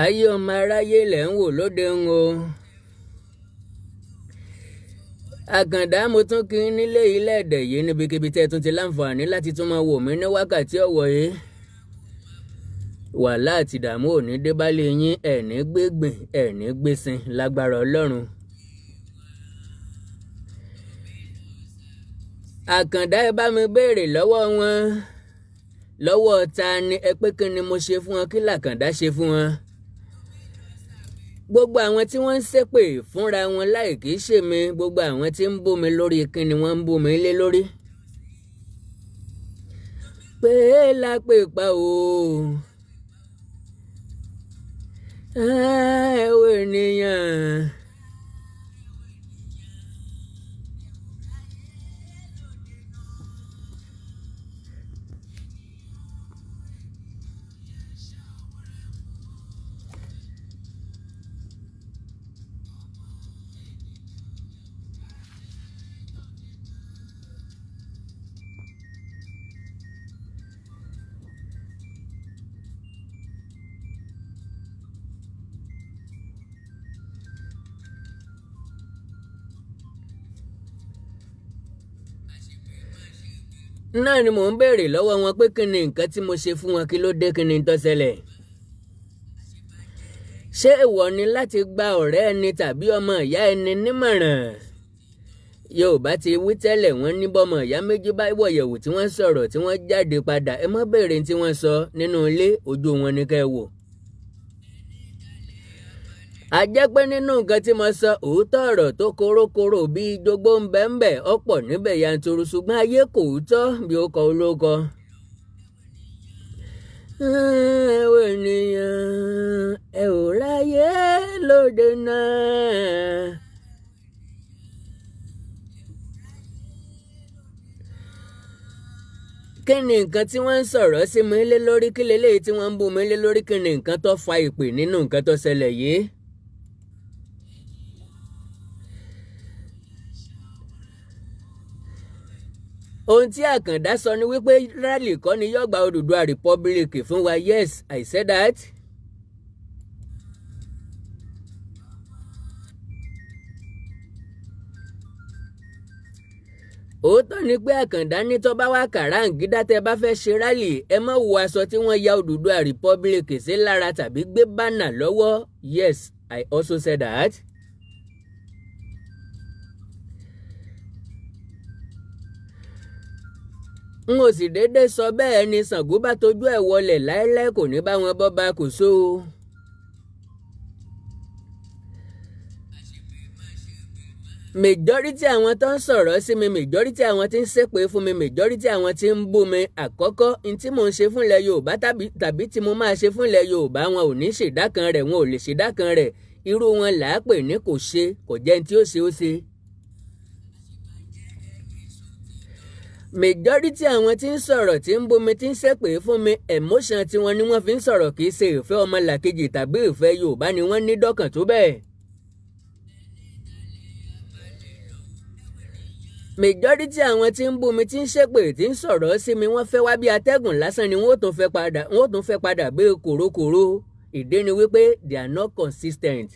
Ayé ọmọ aráyé lẹ̀ ń wò lóde ń o. Àkàndá, mo tún kí nílé ilé ẹ̀dẹ̀ yìí níbikíbi tẹ́ ẹ tún ti láǹfààní láti tún máa wò mí ní wákàtí ọ̀wọ̀ yìí. Wàhálà àti ìdààmú ò ní dé bá lé yín, ẹ̀ ní gbégbìn, ẹ̀ ní gbésin lágbára Ọlọ́run. Àkàndá, ẹ bá mi béèrè lọ́wọ́ wọn, lọ́wọ́ ta ni ẹ pé kí ni mo ṣe fún wọn, kí làkàndá ṣe fún wọn? Gbogbo àwọn tí wọ́n ń ṣépè fúnra wọn láì kìí ṣe mi, gbogbo àwọn tí ń bú mi lórí, kí ni wọ́n ń bú mi lé lórí? Pé lápè pa o, ẹ wo ènìyàn. Náà ni mò ń béèrè lọ́wọ́ wọn pé kí ni nǹkan tí mo ṣe fún wọn, kí ló dé, kí ni tó ṣẹlẹ̀? Ṣé ìwọ ni láti gba ọ̀rẹ́ ẹni tàbí ọmọ ìyá ẹni nímọ̀ràn? Yorùbá ti wí tẹ́lẹ̀, wọ́n ní bọ́mọ ìyá méjì bá wọ̀yẹ̀wò tí wọ́n sọ̀rọ̀ tí wọ́n jáde padà, ẹ má béèrè tí wọ́n sọ nínú ilé, ojú wọn ni kẹ́ ẹ wò. A jẹ́ pé nínú nǹkan tí mo sọ, òótọ́ ọ̀rọ̀ tó korokoro bíi jogbo ń bẹ ń bẹ ọ̀pọ̀ níbẹ̀ yanturu, ṣùgbọ́n ayé kò tọ́ bí ó kọ olóko. Ẹ wo ènìyàn, ẹ ò ráyè lóde náà. Kí ni nǹkan tí wọ́n ń sọ̀rọ̀ sí mi lé lórí? Kí leléyìí tí wọ́n ń bú mi lé lórí? Kí ni nǹkan tó fa ìpè nínú nǹkan tó ṣẹlẹ̀ yìí? Ohun tí Àkàndá sọ ni wípé rally kọ́ ni yóò gba Odùduwà Republic fún wa. Yes, I said that. Òótọ́ ni pé Àkàndá ní tó bá wá kàráǹgídá, tẹ́ bá fẹ́ ṣe rally, ẹ má wo aṣọ tí wọ́n ya Odùduwà Republic sí lára tàbí gbé banner lọ́wọ́. Yes, I also said that. N ò sì déédéé sọ bẹ́ẹ̀ ni Ṣàngó bá tojú ẹ̀ wọlé láéláé, kò ní bá wọn bọ́ bá kò só o. Majority àwọn tó ń sọ̀rọ̀ sí mi, majority àwọn tí ń ṣépè fún mi, majority àwọn tí ń bú mi, àkọ́kọ́ n tí mò ń ṣe fúnlẹ̀ Yorùbá tàbí tí mo máa ṣe fúnlẹ̀ Yorùbá, wọn ò ní ṣèdá kan rẹ̀, wọn ò lè ṣèdá kan rẹ̀. Irú wọn là á pè ní kò ṣe, kò jẹ́ ní tí ó ṣe ó ṣe. Majority àwọn tí ń sọ̀rọ̀, tí ń bú mi, tí ń ṣépè fún mi, emotion tiwọn ni wọ́n fi ń sọ̀rọ̀, kì í ṣe ìfẹ́ ọmọlàkejì tàbí ìfẹ́ Yorùbá ni wọ́n ní dọ́kàn tó bẹ́ẹ̀. Majority àwọn tí ń bú mi, tí ń ṣépè, tí ń sọ̀rọ̀ sí mi, wọ́n fẹ́ wá bí atẹ́gùn lásán ni, wọ́n ó tún fẹ́ padà, wọ́n ó tún fẹ́ padà bí kòrókòró. Ìdí ni wípé they are not consistent.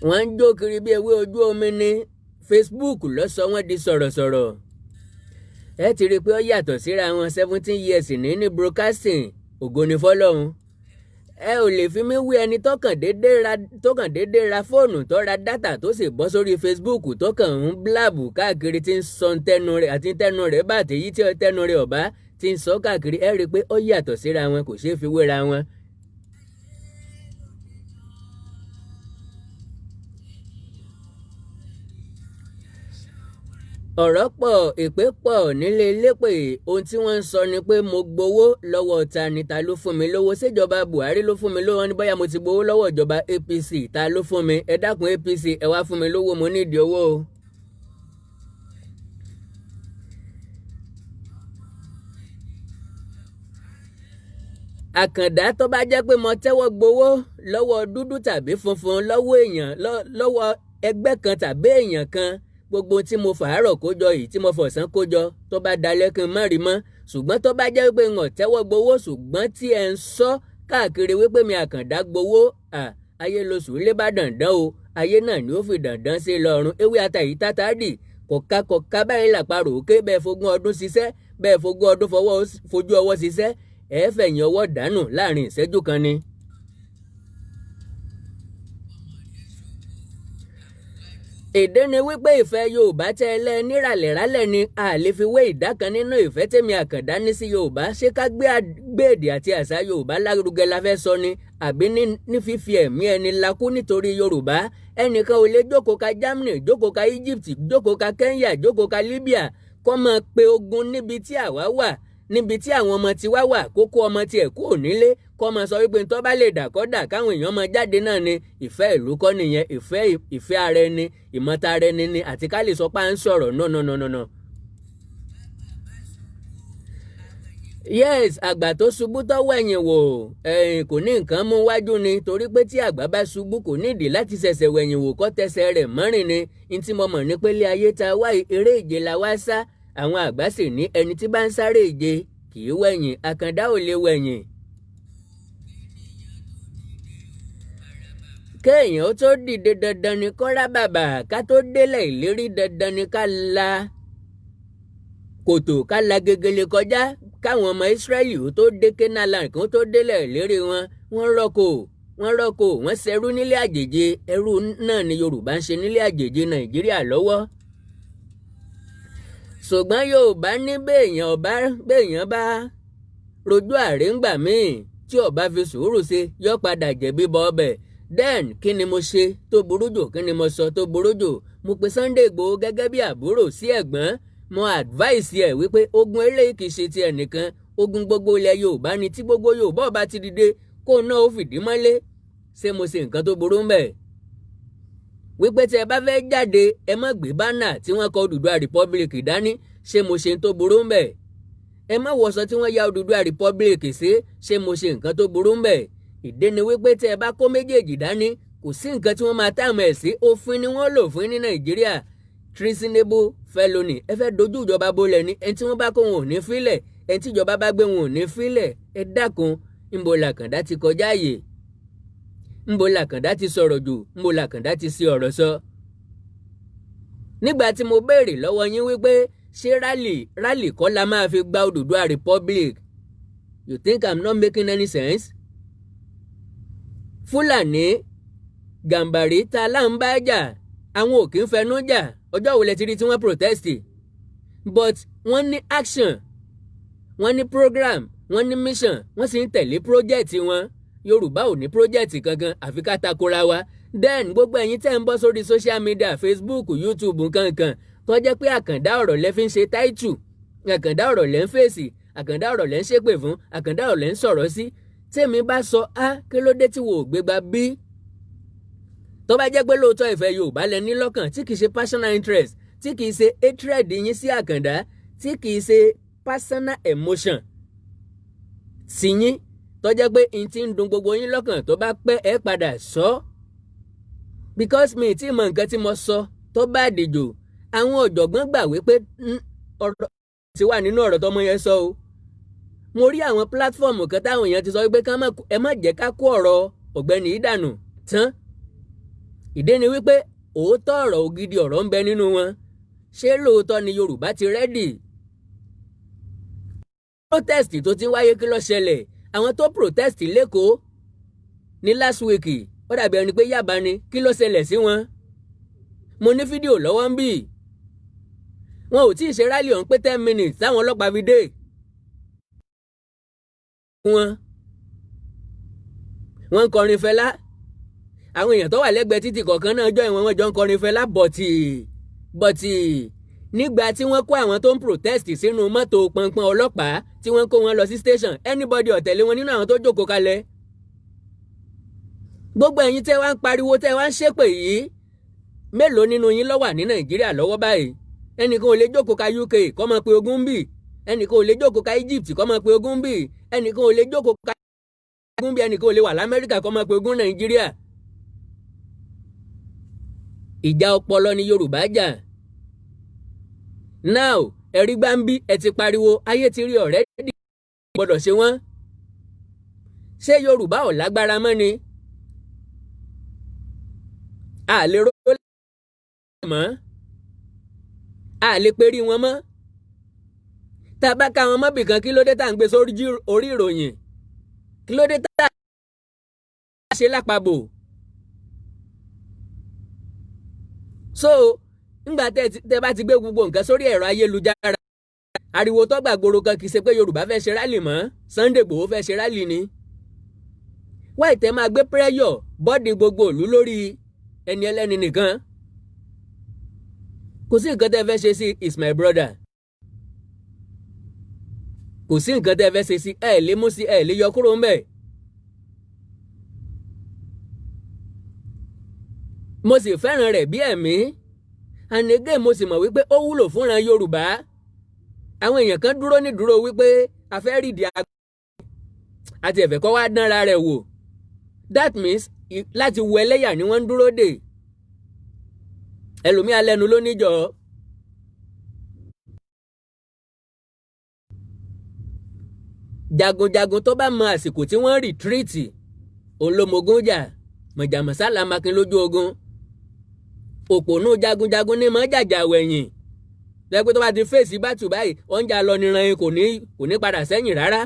Wọ́n ń jó kiri bí ewé ojú omi ní Facebook, ló sọ wọ́n di sọ̀rọ̀sọ̀rọ̀. Ẹ ti rí i pé ó yàtọ̀ síra wọn. 17 years ní broadcasting, ògo ni fọ́lọ́run. Ẹ ò lè fi mí wí ẹni tọkàn déédéé ra fóònù, tó ra data, tó sì bọ́ sórí Facebook, tó kàn ń blab káàkiri, tí ń sọ tẹnu rẹ̀ àti tẹnu rẹ̀ bá àtẹ̀yí tí tẹnu rẹ̀ ọ̀bá tí ń sọ káàkiri. Ẹ rí i pé ó yàtọ̀ síra wọn, kò ṣeé fi wéra wọn. Ọ̀rọ̀ pọ̀, èpè pọ̀ nílé elépè. Ohun tí wọ́n ń sọ ni pé mo gbowó lọ́wọ́ ta ni? Ta ló fún mi lówó? Ṣèjọba Buhari ló fún mi lówó ní? Bóyá mo ti gbowó lọ́wọ́ ìjọba APC, ta ló fún mi? Ẹ dákun, APC, ẹ wá fún mi lówó, mo nídìí owó o. Àkàndá, tó bá jẹ́ pé mo tẹ́wọ́ gbowó lọ́wọ́ dúdú tàbí funfun, lọ́wọ́ èèyàn, lọ́wọ́ ẹgbẹ́ kan tàbí èèyàn kan, gbogbo tí mo fàárọ̀ kójọ yìí, tí mo fọ̀sán kójọ, tó bá dalẹ́, kí n má rí mọ́. Ṣùgbọ́n tó bá jẹ́ pé n ò tẹ́wọ́ gbowó, ṣùgbọ́n tí ẹ ń sọ Káàkiri wípé mi Àkàndá gbowó, ayé lóṣù lé bá dandan o, ayé náà ni ó fi dandan sí lọ́rùn. Ewé atàyí tátà dì kọ̀ka kọ̀ka báyìí làparò òkè. Bẹ́ẹ̀ fogún ọdún ṣiṣẹ́, bẹ́ẹ̀ fogún ọdún fọwọ́ fojú ọwọ́ ṣiṣẹ́, ẹ̀ fẹ̀yìn ọwọ́ dànù láàrin ìṣẹ́jú kan ni. Èdè ni wípé ìfẹ́ Yorùbá tẹ́ ẹ lẹ́ níràlẹ̀rálẹ̀ ni a lè fi wé ìdá kan nínú ìfẹ́ tèmi Àkàndá ní sí Yorùbá. Ṣé ká gbé èdè àti àṣà Yorùbá lárugẹ la fẹ́ sọ ni, àbí ní fífi ẹ̀mí ẹni lakú nítorí Yorùbá? Ẹnìkan ò lè jókòó ka Germany, jókòó ka Egypt, jókòó ka Kenya, jókòó ka Libya, kó máa pe ogun níbi tí àwa wà, níbi tí àwọn ọmọ tiwa wà, kókó ọmọ tiẹ̀ kúrò nílé, kó máa sọ wípé tó bá lè dà kọ́ dà, káwọn èèyàn máa jáde náà ni. Ìfẹ́ ìlú kọ́ nìyẹn. Ìfẹ́ ara ẹni, ìmọ̀ta ara ẹni ni, àti ká lè sọ pé à ń sọ̀rọ̀. No, no, no, no, no. Yes, àgbà tó ṣubú tó wẹ̀yìn wò, ẹ̀yìn kò ní nǹkan mú wájú ni, torí pé tí àgbà bá ṣubú, kò nídìí láti ṣẹ̀ṣẹ̀ wẹ̀yìn wò, kọ́ tẹsẹ̀ rẹ̀ mọ́rin ni. N tí mo mọ̀ ní pé ilé ayé ta wá, eré ìje la wá sá. Àwọn àgbà sì ní ẹni tí bá ń sáré ìje kì í wẹ̀yìn. Àkàndá ò lè wẹ̀yìn. Kéèyàn ó tó dìde, dandan ni kó rá bàbà. Ká tó délẹ̀ ìlérí, dandan ni ká la kòtò, ká la gegele kọjá. Káwọn ọmọ Ísírẹ́lì ó tó dé Kénáánì, kí wọ́n tó délẹ̀ ìlérí wọn, wọ́n rọ́kò, wọ́n rọ́kò, wọ́n ṣẹrú nílé àjèjì. Ẹrú náà ni Yorùbá ń ṣe nílé àjèjì Nàìjíríà lọ́wọ́. Ṣùgbọ́n Yorùbá ní béèyàn bá rojú àrè ńgbà míì, tí ó bá fi sùúrù ṣe, yó padà jẹ̀bi bọ́ ọbẹ̀. Then kí ni mo ṣe tó burú jù? Kí ni mo sọ tó burú jù? Mo pe Sunday Igboho gẹ́gẹ́ bí àbúrò sí ẹ̀gbọ́n. Mo advice ẹ̀ wípé ogun eléyìí kì í ṣe ti ẹnìkan, ogun gbogbo ilẹ̀ Yorùbá ni. Tí gbogbo Yorùbá ọba ti dìde, kó náà ó fìdí mọ́lé. Ṣé mo ṣe nǹkan tó burú ń bẹ̀? Wípé tí ẹ bá fẹ́ jáde, ẹ má gbé banner tí wọ́n kọ Odùduwà Republic dání. Ṣé mo ṣe tó burú ń bẹ̀? Ẹ má wọṣọ tí wọ́n ya Odùduwà Republic sí. Ṣé mo ṣe nǹkan tó burú ń bẹ̀? Ìdí ni wípé tí ẹ bá kó méjèèjì dání, kò sí nǹkan tí wọ́n máa táàmù ẹ̀ sí. Òfin ni wọ́n lò fún ní Nàìjíríà, treasonable felony. Ẹ fẹ́ dojú ìjọba bolẹ̀ ni. Ẹni tí wọ́n bá kó wọn ò ní fílẹ̀, ẹni tí ìjọba bá gbé wọn ò ní fílẹ̀. Ẹ dákun, ńbo làkàndá ti kọjá àyè? Ńbo làkàndá ti sọ̀rọ̀ jù? Ńbo làkàndá ti ṣe ọ̀rọ̀ sọ? Nígbà tí mo béèrè lọ́wọ́ yín wípé ṣé rally, rally kọ́ la máa fi gba Odùduwà Republic? You think I'm not making any sense? Fúlàní Gàǹbàrí ta là ń bá jà, àwọn ò kí ń fẹnu jà. Ọjọ́ wo lẹ ti rí tí wọ́n protest? But wọ́n ní action, wọ́n ní program, wọ́n ní mission, wọ́n sì ń tẹ̀lé project wọn. Yorùbá ò ní project kankan àfi ká takora wa. Then gbogbo ẹ̀yin tẹ́ ń bọ́ sórí social media, Facebook, YouTube, nkankan, tó jẹ́ pé àkàndá ọ̀rọ̀ lẹ́ fi ń ṣe táìtù, àkàndá ọ̀rọ̀ lẹ́ ń fèsì, àkàndá ọ̀rọ̀ lẹ́ ń ṣépè fún, àkàndá ọ̀rọ̀ lẹ́ ń sọ̀rọ̀ sí. Tèmi bá sọ á, kí ló dé tí wò ó gbégbá bí? Tó bá jẹ́ pé lóòótọ́ ìfẹ́ Yorùbá lẹ ní lọ́kàn, tí kìí ṣe personal interest, tí kìí ṣe hatred yín sí àkàndá, tí kìí ṣe personal emotion sí yín, tó jẹ́ pé n ti ń dùn gbogbo yín lọ́kàn, tó bá pẹ́ ẹ padà sọ. Because mi tí mọ nǹkan tí mo sọ tó bá dìjò. Àwọn ọ̀jọ̀gbọ́n gbà wípé ọ̀rọ̀ ti wà nínú ọ̀rọ̀ tọmọ yẹn sọ o. Mo rí àwọn platform kan táwọn èèyàn ti sọ wípé ẹ má jẹ́ ká kó ọ̀rọ̀ ọ̀gbẹ́ni yìí dànù tán. Ìdí ni wípé òótọ́ ọ̀rọ̀, ògidì ọ̀rọ̀ ń bẹ nínú wọn. Ṣé lóòótọ́ ni Yorùbá ti ready? Protest tó ti ń wáyé, kí ló ṣẹlẹ̀? Àwọn tó protest l'Ékòó ní last week, ó dàbí ẹni pé Yaba ni, kí ló ṣẹlẹ̀ sí wọn? Mo ní fídíò lọ́wọ́ ń bì. Wọn ò tí ì ṣe rally ọ̀hún pé 10 minutes táwọn ọlọ́pàá fi dé wọn. Wọ́n ń kọrin Fẹlá. Àwọn èèyàn tó wà lẹ́gbẹ̀ẹ́ títì kọ̀ọ̀kan náà jọ ìwọ̀n, wọn jọ ń kọrin Fẹlá. Bọ̀tì bọ̀tì, nígbà tí wọ́n kó àwọn tó ń protest sínú mọ́tò pọnpọ́n ọlọ́pàá, tí wọ́n kó wọn lọ sí station, anybody ò tẹ̀lé wọn nínú àwọn tó jókòó kalẹ̀. Gbogbo ẹ̀yin tẹ́ wá ń pariwo, tẹ́ wá ń ṣépè yìí, mélòó nínú yín ló wà ní Nàìjíríà lọ́wọ́ báyìí? Ẹnìkan ò lè jókòó ka UK kó máa pe ogun bì. Ẹnìkan ò lè jókòó ka Egypt kó máa pe ogun bì. Ẹnìkan ò lè jókòó ka ogun bì. Ẹnìkan ò lè wà l'Amẹ́ríkà kó máa pe ogun Nàìjíríà. Ìjà ọpọlọ ni Yorùbá jà. Now ẹ̀rí gbáǹbí, ẹ ti pariwo, ayé ti rí already, gbọ́dọ̀ ṣe wọ́n. Ṣé Yorùbá ò lágbára mọ́ ni? A lè ró mọ́, a lè perí wọn mọ́. Tá a bá ká wọn mọ́bì kan, kí ló dé tá à ń gbé sórí orí ìròyìn? Kí ló dé tá a ṣe lápapò? So ńgbà tẹ bá ti gbé gbogbo nǹkan sórí ẹ̀rọ ayélujára, ariwo tó gbàgbóró kan, kì í ṣe pé Yorùbá fẹ́ ṣe rally mọ́, Sunday Igboho fẹ́ ṣe rally ni. Wáì tẹ́ máa gbé pressure bọ́ọ̀dì gbogbo ìlú lórí ẹni ẹlẹ́ni nìkan? Kò sí nǹkan tẹ́ fẹ́ ṣe sí, is my brother. Kò sí nǹkan tẹ́ fẹ́ ṣe sí, ẹ lè mú sí, ẹ lè yọ kúrò ńbẹ̀. Mo sì fẹ́ràn rẹ̀ bí ẹ̀mí. And again, mo sì mọ̀ wípé ó wúlò fúnra Yorùbá. Àwọn èèyàn kan dúró ní dúró wípé a fẹ́ rídìí agbára àti ẹ̀fẹ̀ kọ́ wá dánra rẹ̀ wò. That means láti wo ẹlẹ́yà ni wọ́n ń dúró dè. Ẹlòmíà lẹ́nu ló níjọ́. Jagunjagun tó bá mọ àsìkò tí wọ́n retreat, òun ló mogun jà. Mọ̀jàmọ́sálà makin lójú ogun. Òpònú jagunjagun ní mọ́ jàjà wẹ̀yìn lẹ́gbẹ́ tó bá ti fèsì bátù báyìí, oúnjẹ lọ níran, kò ní padà sẹ́yìn rárá.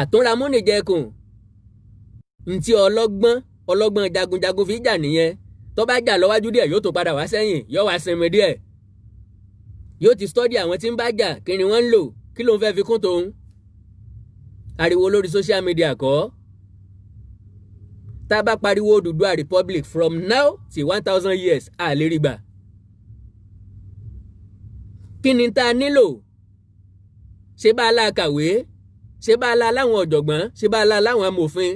Àtúnramúnìjẹkùn ntí ọlọ́gbọ́n ọlọ́gbọ́n jagunjagun fi jà nìyẹn. Tó bá jà lọ́wájú díẹ̀, yóò tún padà wá sẹ́yìn, yóò wá sinmi díẹ̀, yóò ti study àwọn tí ń bá jà, kí ni wọ́n ń lò, kí ló ń fẹ́ fi kún tòun. Ariwo lórí social media kọ́. Tá a bá pariwo Odùduwà Republic from now till 1,000 years, a lè rí gbà. Kí ni tá a nílò? Ṣé bá a la kàwé? Ṣé bá a la láwọn ọ̀jọ̀gbọ́n? Ṣé bá a la láwọn amòfin?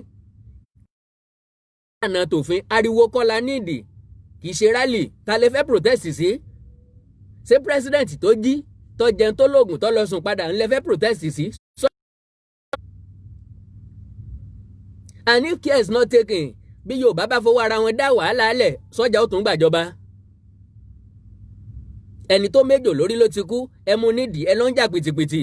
Àna tòfin, ariwo kọ́ la nídìí, kì í ṣe rally. Ta lè fẹ́ protest sí? Ṣé president tó jí, tó jẹun, tó lóògùn, tó lọ sùn padà ń lè fẹ́ protest sí? And if care is not taken, bí Yorùbá bá fọwọ́ ara wọn dá wàhálà lẹ̀, sọ́jà ó tún gbàjọba. Ẹni tó méjò lórí ló ti kú, ẹ mú nídìí, ẹ ló ń jà pìtìpìtì.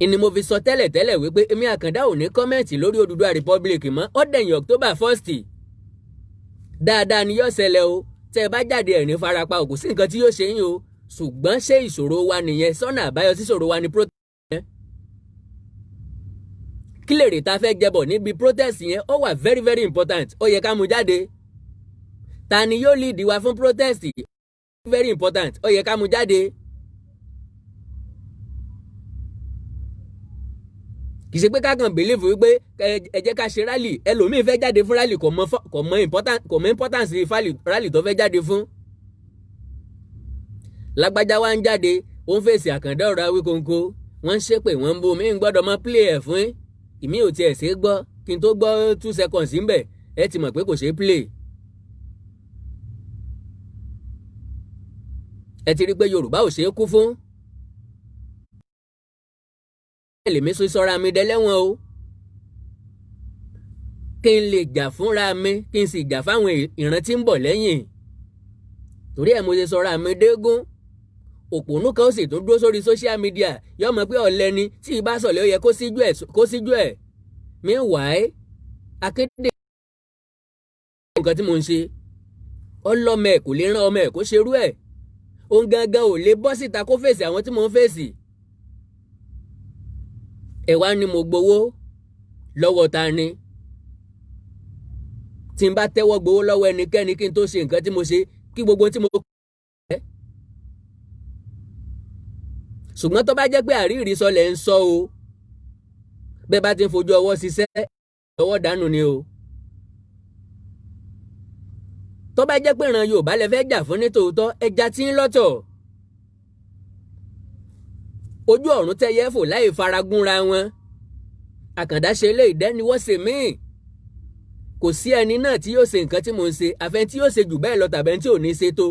Ìní mo fi sọ tẹ́lẹ̀tẹ́lẹ̀ wípé èmi Àkàndá ò ní comment lórí Odùduwà Republic mọ́. Ó dẹ̀yìn October 1st. Dáadáa ni yóò ṣẹlẹ̀ o. Tẹ́ ẹ bá jáde, ẹ̀ ní farapa, kò sí nǹkan tí yóò ṣe yín o. Ṣùgbọ́n ṣé ìṣòro wa nìyẹn? Sọ́nà àbáyọ sí ìṣòro wa ni protest yẹn? Kí lè rè tá a fẹ́ jẹbọ̀ níbi protest yẹn? Ó wà very very important, ó yẹ ká mú jáde. Ta ni yóò lead wa fún protest? Very important, ó yẹ ká mú jáde. Kì í ṣe pé ká kàn believe wípé ẹ jẹ́ ká ṣe rally. Ẹlòmíín fẹ́ jáde fún rally, kò mọ importance rally tó fẹ́ jáde fún. Lágbájá wa ń jáde, ó ń fèsì Àkàndá ọ̀rọ̀ Awíkonko, wọ́n ń ṣépè, wọ́n ń bú mi, ń gbọ́dọ̀ mọ play ẹ̀ fún ìmí ò tiẹ̀ ṣe é gbọ́. Kí n tó gbọ́ 2 seconds ńbẹ̀, ẹ ti mọ̀ pé kò ṣeé play. Ẹ ti rí i pé Yorùbá ò ṣeé kú fún. Lèmi sọ sọ́ra mi dẹlẹ́wọ̀n o, kí n lè jà fúnra mi, kí n sì jà fáwọn ìran tí ń bọ̀ lẹ́yìn. Torí ẹ̀ mo ṣe sọ́ra mi dégún. Òpònú kan ó sì tún dúró sórí social media, yóò mọ̀ pé ọ̀lẹ ni tí ì bá sọ̀lẹ̀, ó yẹ kó síjú ẹ̀. Meanwhile, akéde nǹkan tí mo ń ṣe, ọlọ́mọ ẹ̀ kò lè rán ọmọ ẹ̀ kó ṣerú ẹ̀. Òun gangan ò lè bọ́ síta kó fèsì àwọn tí mò ń fèsì. Ẹ wá ní mo gbowó lọ́wọ́ ta ni? Tí n bá tẹ́wọ́ gbowó lọ́wọ́ ẹnikẹ́ni kí n tó ṣe nǹkan tí mo ṣe, kí gbogbo tí mo kọ́. Ṣùgbọ́n tó bá jẹ́ pé àríìrí sọ lẹ̀ ń sọ o, bẹ́ẹ̀ bá ti ń fojú ọwọ́ ṣiṣẹ́, ọwọ́ dànù ni o. Tó bá jẹ́ pé ìran Yorùbá lẹ fẹ́ jà fún ní tòótọ́, ẹja tí ń lọ́tọ̀. Ojú ọ̀run tẹ́yẹ fò láì faragúnra wọn. Àkàndá ṣe lé ìdẹ́niwọ́ ṣe míì. Kò sí ẹni náà tí yóò ṣe nǹkan tí mo ń ṣe, àfẹn tí yóò ṣe jù bẹ́ẹ̀ lọ tàbí ẹni tí ò ní ṣe tó.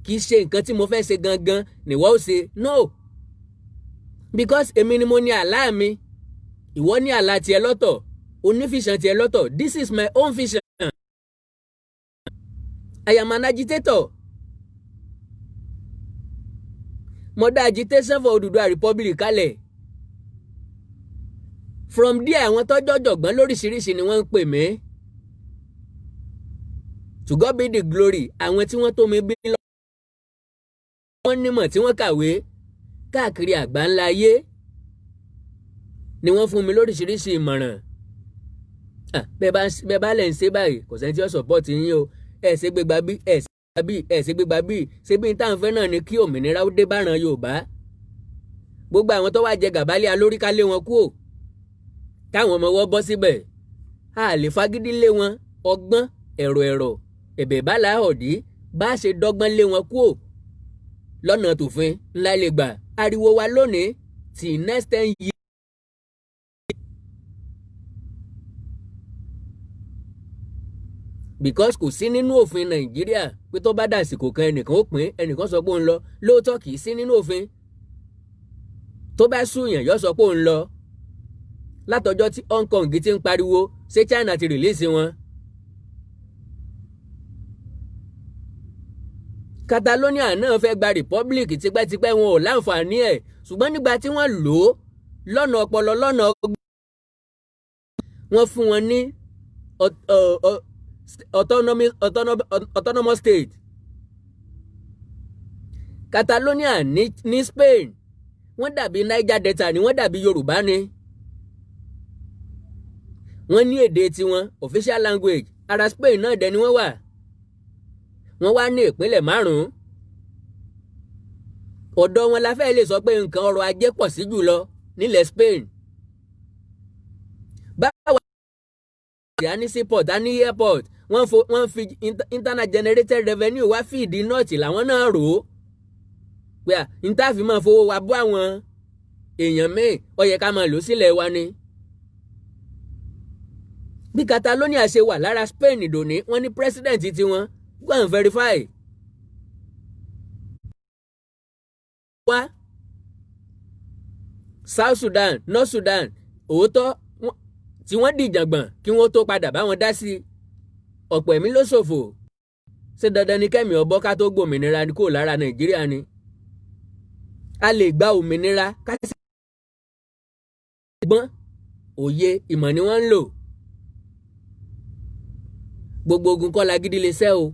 Kì í ṣe nǹkan tí mo fẹ́ ṣe gangan nìwọ ó ṣe. No, because èmi ni mo ní àlá mi, ìwọ ní àlá tiẹ̀ lọ́tọ̀, oní vision tiẹ̀ lọ́tọ̀. This is my own vision. I am an agitator. Mo dá agitation for Odùduwà Republic kalẹ̀. From there, àwọn tọ́jọ́ jọ̀gbọ́n lóríṣiríṣi ni wọ́n ń pè mí. To God be the glory. Àwọn tí wọ́n tó mi bí lọ, wọ́n nímọ̀, tí wọ́n kàwé káàkiri àgbáńlá ayé ni wọ́n fún mi lóríṣiríṣi ìmọ̀ràn. Bẹ́ẹ̀ bá lẹ̀ ń ṣe báyìí, kò sẹ́ni tí ó support yín o. Ẹ̀ ṣe gbégbá bí, ẹ̀ ṣe gbégbá bí, ẹ̀ ṣe gbégbá bí. Ṣé bí n táwọn fẹ́ náà ni kí òmìnira ó dé báran Yorùbá? Gbogbo àwọn tó wá jẹ gàbálẹ̀ alórí, ká lé wọn kúò, káwọn ọmọ wọ́ bọ́ síbẹ̀. A lè fagídí lé wọn. Ọgbọ́n ẹ̀rọ ẹ̀rọ ẹ̀bẹ̀ bá làhọ̀dí bá ṣe dọ́gbọ́n lé wọn kúò lọ́nà tòfin ńlá lè gbà. Ariwo wa lónìí till next 10 years. Because kò sí nínú òfin Nàìjíríà pé tó bá dàsìkò kan, ẹnìkan ó pín, ẹnìkan sọ pé òun lọ. Lóòótọ́, kì í sí nínú òfin. Tó bá súyàn, yóò sọ pé òun lọ. Látọjọ́ tí Hong Kong ti ń pariwo, ṣé China ti release wọn? Catalonia náà fẹ́ gba republic tipẹ́tipẹ́, wọn ò láǹfààní ẹ̀. Ṣùgbọ́n nígbà tí wọ́n lò ó lọ́nà ọpọlọ, lọ́nà ọgbọ́n, wọ́n fún wọn ní autonomous state. Catalonia ní Spain, wọ́n dàbí Niger Delta ni, wọ́n dàbí Yorùbá ni. Wọ́n ní èdè tiwọn, official language. Ara Spain náà dẹ̀ ni wọ́n wà. Wọ́n wá ní ìpínlẹ̀ márùn-ún. Ọ̀dọ̀ wọn la fẹ́ lè sọ pé nǹkan ọrọ̀ ajé pọ̀ sí jùlọ nílẹ̀ Spain. Báwa a ní seaport, a ní airport. Wọ́n fi internal generated revenue wá fìdí nọ́ọ̀tì làwọn náà rò ó pé à n tá fi máa fowó wa bọ́ àwọn èèyàn míì, ó yẹ ká máa lò sílẹ̀ wa ni. Bí Catalonia ṣe wà lára Spain dòní, wọ́n ní president tiwọn. Go and verify. Wá South Sudan, North Sudan, òótọ́ tí wọ́n dìjàngbọ̀n kí wọ́n tó padà bá wọn dá sí i, ọ̀pọ̀ ẹ̀mí ló ṣòfò. Ṣé dandan ni kẹ́mi ọ̀bọ ká tó gbòmìnira kúrò lára Nàìjíríà ni? A lè gba òmìnira ká sì gbọ́n òye ìmọ̀ ni wọ́n ń lò. Gbogbo ogun kọ́ la gidi lè ṣẹ́ o.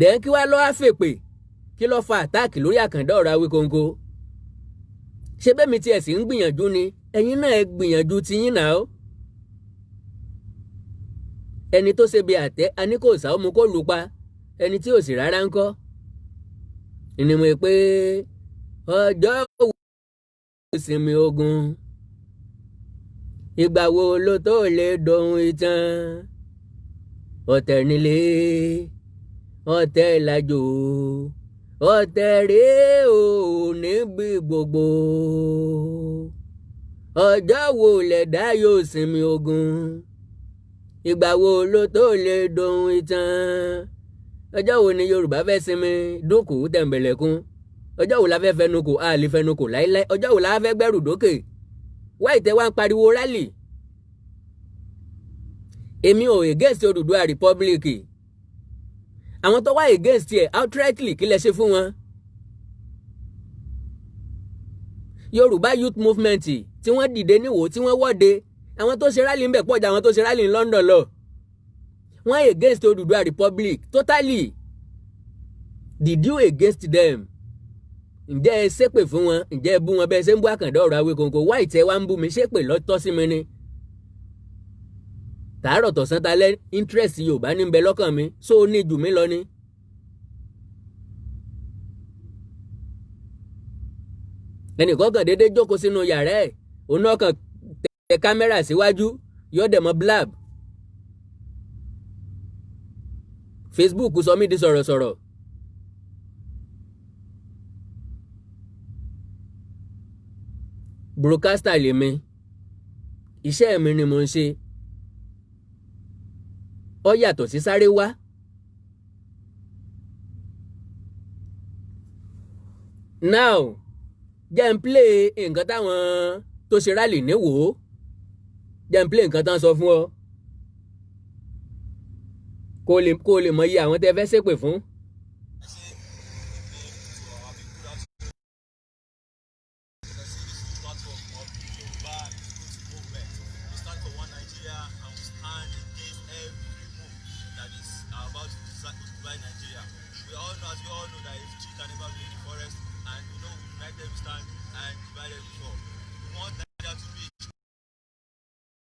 Dẹ́n kí wá lọ́ọ́ fèpè, kí lọ́ọ́ fa attack lórí Àkàndá ọ̀rọ̀ Awíkonko? Ṣé bẹ́ẹ̀ mi tiẹ̀ sì ń gbìyànjú ni? Ẹ̀yin náà ẹ gbìyànjú tiyín náà ó. Ẹni tó ṣe bí àtẹ a ní kò sáwọ́ mu kó lù pa. Ẹni tí ò sì rárá ń kọ́ ni mo pé ọjọ́ wo sinmi ogun, ìgbà wo ló tó lè dohun ìtàn? Ọ̀tẹ̀ nílé, ọ̀tẹ̀ làjò, ọ̀tẹ̀ rèé o níbi gbogbo. Ọjọ́ wo lẹ̀dá yóò sinmi ogun? Ìgbà wo ló tó lè dohun ìtàn? Ọjọ́ wo ni Yorùbá fẹ́ sinmi dúnkù tẹ̀m̀bẹ̀lẹ̀kun? Ọjọ́ wo la fẹ́ fẹnu kò? A lè fẹnu kò láíláí. Ọjọ́ wo la fẹ́ gbẹ́rù dókè? Wá ìtẹ́ wá ń pariwo rally. Èmi ò against Odùduwà Republic. Àwọn tó wá against ẹ̀ outrightly, kí lẹ ṣe fún wọn? Yorùbá Youth Movement tí wọ́n dìde níwò, tí wọ́n wọ́de, àwọn tó ṣe rally ń bẹ̀ pọ̀ ju àwọn tó ṣe rally ní London lọ. Wọ́n against Odùduwà Republic totally. Did you against them? Ǹjẹ́ ẹ ṣépè fún wọn? Ǹjẹ́ ẹ bú wọn bẹ́ẹ̀ ṣe ń bú Àkàndá ọ̀rọ̀ Awíkonko? Wá ìtẹ́ wá ń bú mi, ṣépè lọ́tọ́ sí mi ni? Tàárọ̀ tọ̀sán talẹ́, interest Yorùbá ní ń bẹ lọ́kàn mi. So ó ní jù mí lọ ni. Ẹnìkan kàn déédéé jókòó sínú yàrá ẹ̀, òun náà kàn tẹ kámẹ́rà síwájú, yóò dẹ̀ mọ́ blab. Facebook sọ mí di sọ̀rọ̀sọ̀rọ̀. Broadcaster lèmi, iṣẹ́ mi ni mo ń ṣe, ó yàtọ̀ sí sáré wá. Now, jẹ́ n play nǹkan táwọn tó ṣe rally níwò ó. Jẹ́ n play nǹkan tán sọ fún ọ, kó lè mọ iye àwọn tẹ́ fẹ́ ṣépè fún. Divide Nigeria. We all know, as we all know, that if tree can never be in the forest, and we know united we stand and divided we fall. We want Nigeria to be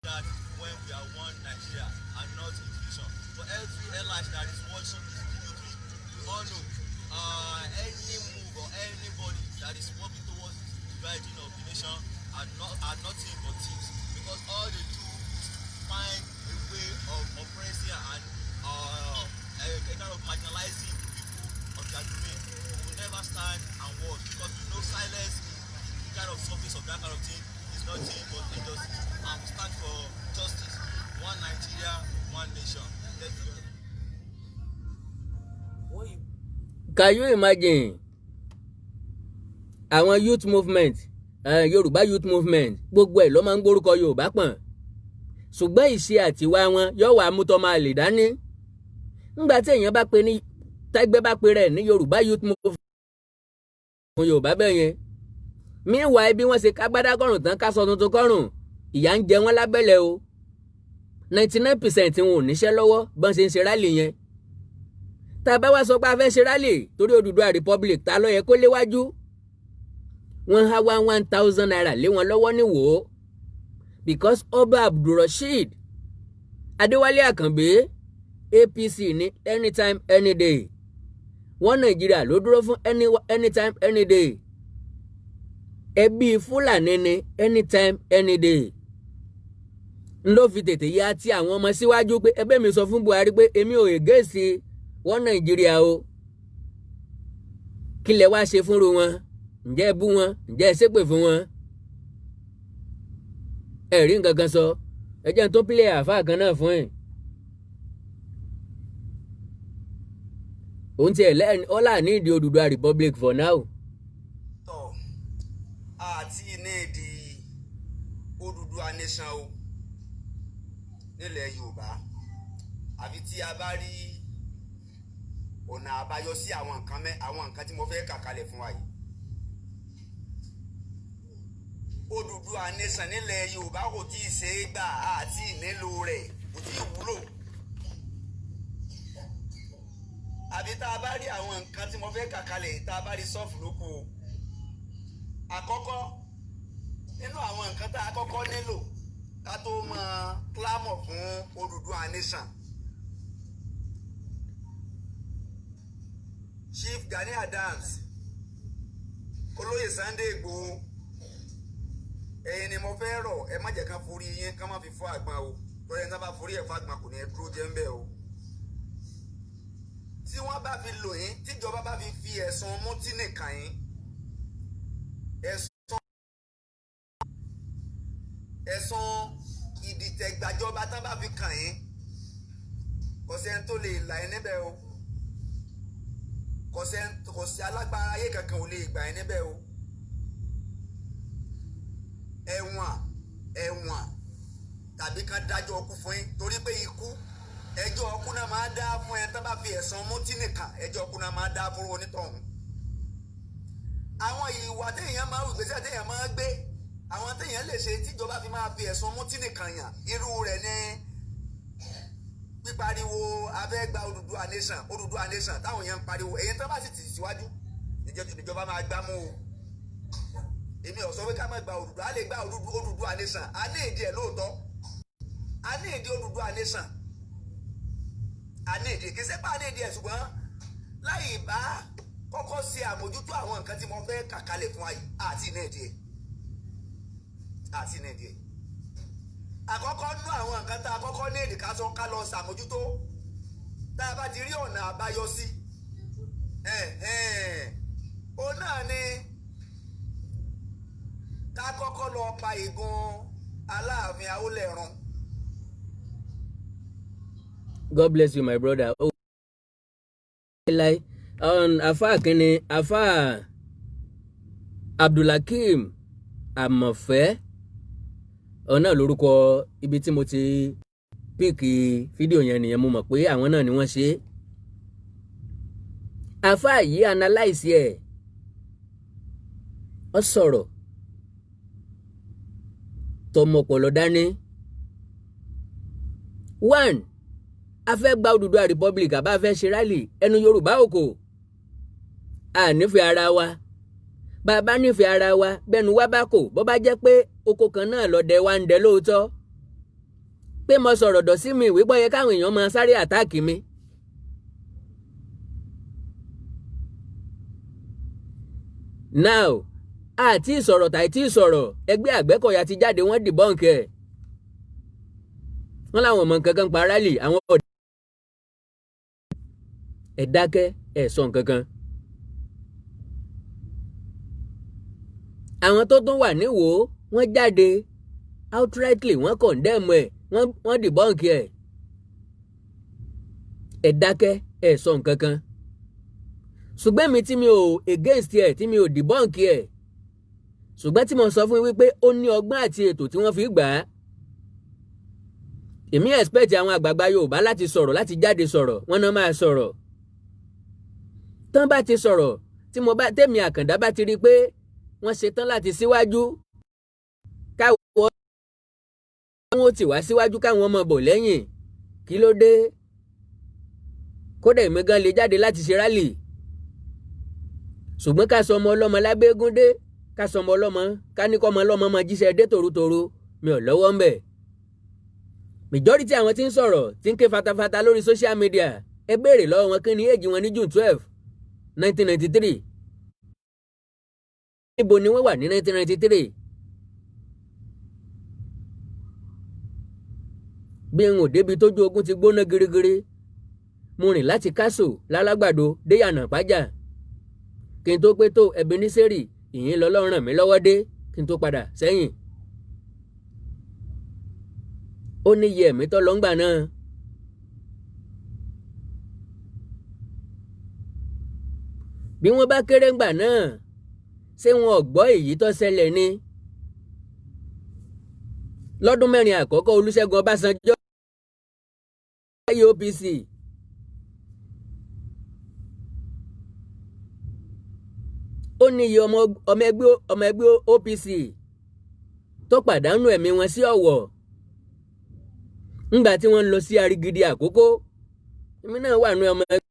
that when we are one Nigeria and not in division. For every airline that is watching this video clip, we all know any move or anybody that is working towards dividing of the nation are nothing but thieves, because all they do is to find a way of oppressing and a kind of marginalizing the people of their domain. We will never stand and watch, because we know silence in the kind of surface of that kind of thing is nothing but injustice, and we stand for justice. One Nigeria, one nation. Thank you. What you Can you imagine? Àwọn youth movement, Yorùbá youth movement, gbogbo ẹ̀ ló máa ń gbórúkọ Yorùbá pọ̀n, ṣùgbọ́n ìṣe àtiwá wọn yóò wá mú tọ́ máa lè dání. Ńgbà tí èèyàn bá pe ní tẹ́gbẹ́ bá pe rẹ̀ ní Yorùbá youth movement fún Yorùbá bẹ́ẹ̀ yẹn, meanwhile, bí wọ́n ṣe kágbádá kọ́rùn tán, kásọ tuntun kọ́rùn, ìyà ń jẹ wọ́n lábẹ́lẹ̀ o. 99% wọn ò níṣẹ́ lọ́wọ́ bọ́n ṣe ń ṣe rally yẹn. Tá a bá wá sọ pé a fẹ́ ṣe rally torí Odùduwà Republic, ta ló yẹ kó léwájú? Wọ́n há wá ₦1,000 lé wọn lọ́wọ́ ní wò ó, because Ọba Abdulrasheed Adéwálé Àkànbí, APC ní anytime any day. Wọ́n Nàìjíríà ló dúró fún anytime any day. Ẹbí Fúlàní ní anytime any day n ló fi tètè ya ti àwọn ọmọ síwájú pé ẹbẹ́ mi sọ fún Buhari pé èmi ò against wọ́n Nàìjíríà o. Kí lẹ wá ṣe fúnru wọn? Ǹjẹ́ ẹ bú wọn? Ǹjẹ́ ẹ ṣépè fún wọn? Ẹ rí nǹkan kan sọ. Ẹ jẹ́ n tó pílẹ̀ àáfàá kan náà fún ẹ̀. Òun tiẹ̀ lẹ́yìn ọ̀là ní ìdí Odùduwà Republic for now. Tọ àti ní ìdí Odùduwà nation o nílẹ̀ Yorùbá, àfi tí a bá rí ọ̀nà àbáyọ sí àwọn nǹkan mẹ́ àwọn nǹkan tí mo fẹ́ kà kalẹ̀ fún wa yìí. Odùduwà nation nílẹ̀ Yorùbá kò tí ì ṣe é gbà, àti nílò rẹ̀ kò tí ì wúlò. Àbí tá a bá rí àwọn nǹkan tí mo fẹ́ kà kalẹ̀, tá a bá rí sọ́ọ̀fù ló kù o. Àkọ́kọ́ nínú àwọn nǹkan tá a kọ́kọ́ nílò ká tó máa clamor fún Odùduwà nation, Chief Gani Adams, Olóyè Sunday Igboho, ẹ̀yin ni mo fẹ́ rọ̀, ẹ má jẹ́ kán forí yín kán má fi fọ́ àgbọn o, torí ẹni tá bá forí ẹ̀ fọ́ àgbọn kò ní ẹ dúró jẹ́ ń bẹ̀ o. Tí wọ́n bá fi lò yín, tíjọba bá fi fi ẹ̀sùn mutí nìkan yín, ẹ̀sùn ìdìtẹ̀gbàjọba tán bá fi kàn yín, kò sẹ́ni tó lè là yín níbẹ̀ o. Kò sí alágbára ayé kankan ò lè gbà yín níbẹ̀ o. Ẹ̀wọ̀n, ẹ̀wọ̀n tàbí kan dájọ́ ọkú fún yín, torí pé ikú ẹjọ́ ọkú náà máa dá fún ẹ tán bá fi ẹ̀sùn mutí nìkan, ẹjọ́ ọkú náà máa dá fún onítọ̀hún. Àwọn ìwà téèyàn máa wù, ìgbésẹ̀ téèyàn máa gbé, àwọn téèyàn lè ṣe tíjọba fi máa fi ẹ̀sùn mutí nìkan yàn, irú rẹ̀ ní pípariwo abẹ́ gba Odùduwà nation, Odùduwà nation táwọn èèyàn ń pariwo. Èyí tán bá sì tì síwájú, ìjọba máa gbá mú o. Èmi ò sọ pé ká má gba Odùduwà, a lè gba Odùduwà nation, a ní ìdí ẹ̀ lóòótọ́, a ní ìdí Odùduwà nation, a ní ìdí, kì í ṣe pé a ní ìdí ẹ̀, ṣùgbọ́n láì bá kọ́kọ́ ṣe àmójútó àwọn nǹkan tí mo fẹ́ kà kalẹ̀ fún wa yìí, àti ní ìdí ẹ̀, àti ní ìdí ẹ̀. Àkọ́kọ́ nú àwọn nǹkan tá a kọ́kọ́ ní èdè ká sọ ká lọ ṣàmójútó, tá a bá ti rí ọ̀nà àbáyọ sí, òun náà ni ká kọ́kọ́ lọ pa ìgun Aláàfin Awólẹ̀ run. God bless you, my brother. Oh, like afa kínní, afa Abdulhakeem Amọ̀fẹ́ ọ̀nà lórúkọ ibi tí mo ti pick fídíò yẹn nìyẹn. Mo mọ̀ pé àwọn náà ni wọ́n ṣe é. Afa yìí analyse ẹ̀, ọ sọ̀rọ̀ tọmọpọlọ dání. One, A fẹ́ gba Odùduwà Republic àbá fẹ́ ṣe rally, ẹnu Yorùbá ò kò. A nífẹ̀ẹ́ ara wa. Bàbá nífẹ̀ẹ́ ara wa, bẹ́nu wa bá kò, bó bá jẹ́ pé oko kan náà lọ́dẹ wa ń dẹ lóòótọ́, pé mo sọ̀rọ̀ dọ̀ sí mi ìwé bọ́ yẹ káwọn èèyàn máa sáré attack mi. Now, àti ìsọ̀rọ̀ tàì tí ìsọ̀rọ̀, ẹgbẹ́ Àgbẹ̀kọ̀yà ti jáde, wọ́n debunk ẹ̀. Wọ́n láwọn ọmọ nǹkan kan pa rally àwọn ọ̀dẹ́. Ẹ̀ dákẹ́, ẹ̀ sọ nǹkan kan. Àwọn tó tún wà níwò, wọ́n jáde outrightly, wọ́n condemn ẹ̀, wọ́n debunk ẹ̀. Ẹ̀ dákẹ́, ẹ̀ sọ nǹkan kan. Ṣùgbọ́n mi tí mi ò against ẹ̀, tí mi ò debunk ẹ̀, ṣùgbọ́n tí mo sọ fún yín wípé ó ní ọgbọ́n àti ètò tí wọ́n fi gbà á. Èmi expect àwọn àgbààgbà Yorùbá láti sọ̀rọ̀, láti jáde sọ̀rọ̀. Wọ́n náà máa sọ̀rọ̀. Tán bá ti sọ̀rọ̀, tí mo bá tẹ̀mí Àkàndá bá ti rí i pé wọ́n ṣetán láti síwájú, káwọn wọn ó tì wá síwájú, káwọn ọmọ bọ̀ lẹ́yìn. Kí ló dé? Kódà èmi gan lè jáde láti ṣe rally. Ṣùgbọ́n ká sọ ọmọ ọlọ́mọ lábẹ́gún dé, ká sọ ọmọ ọlọ́mọ, ká ní kọ́ ọmọ ọlọ́mọ máa jíṣẹ́ dé tòrótòró, mi ò lọ́wọ́ ń bẹ̀. Majority àwọn tí ń sọ̀rọ̀, tí ń ké fatafata lórí social media, ẹ béèrè lọ́wọ́ wọn, kí ni age wọn ní June 12, 1993? Níbo ni wọ́n wà ní 1993? Bí n ò débi tójú ogun ti gbóná girigiri, mo rìn láti Kásò lálágbàdo dé Yànà Pájà kí n tó pé tó Ebenezer, ìyẹn lọ́lọ́run ràn mí lọ́wọ́ dé kí n tó padà sẹ́yìn. Ó ní iye ẹ̀mí tó lọ ń gbà náà. Bí wọ́n bá kéré ńgbà náà, ṣé wọn ò gbọ́ èyí tó ṣẹlẹ̀ ni lọ́dún 4 àkọ́kọ́ Olúṣẹ́gun Ọbásanjọ́ OPC? Ó ní iye ọmọ ẹgbẹ́ OPC tó pàdánù ẹ̀mí wọn sí Ọ̀wọ̀ ńgbà tí wọ́n ń lọ sí Arigidi Àkókó. Èmi náà wà ní ọmọ ẹgbẹ́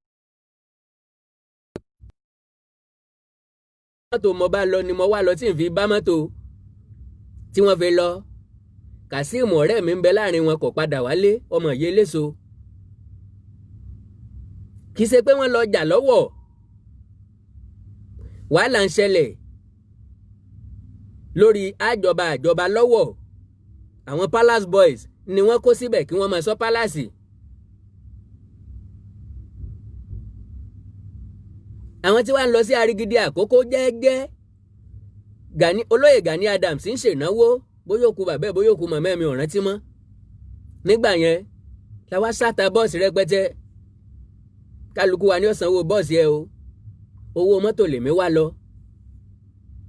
mọ́tò mo bá lọ ni mo wá lọ tí n fi bá mọ́tò tí wọ́n fi lọ. Kazeem ọ̀rẹ́ mi ń bẹ láàrin wọn, kò padà wálé, ọmọ yìí eléso. Kì í ṣe pé wọ́n lọ jà lọ́wọ́. Wàhálà ń ṣẹlẹ̀ lórí àjọba àjọba lọ́wọ́. Àwọn palace boys ni wọ́n kó síbẹ̀ kí wọ́n máa sọ palace. Àwọn tí wàá ń lọ sí Arigidi Àkókò jẹ́ẹ́jẹ́, Gani, olóyè Gani Adams ń ṣènáwó, bóyá òkú bàbá ẹ̀, bóyá òkú màmá ẹ̀, mi ò rántí mọ́. Nígbà yẹn la wá sáta bọ́ọ̀sì rẹpẹtẹ. Kálukú wa ní ó sanwó bọ́ọ̀sì ẹ o. Owó mọ́tò lèmi wá lọ.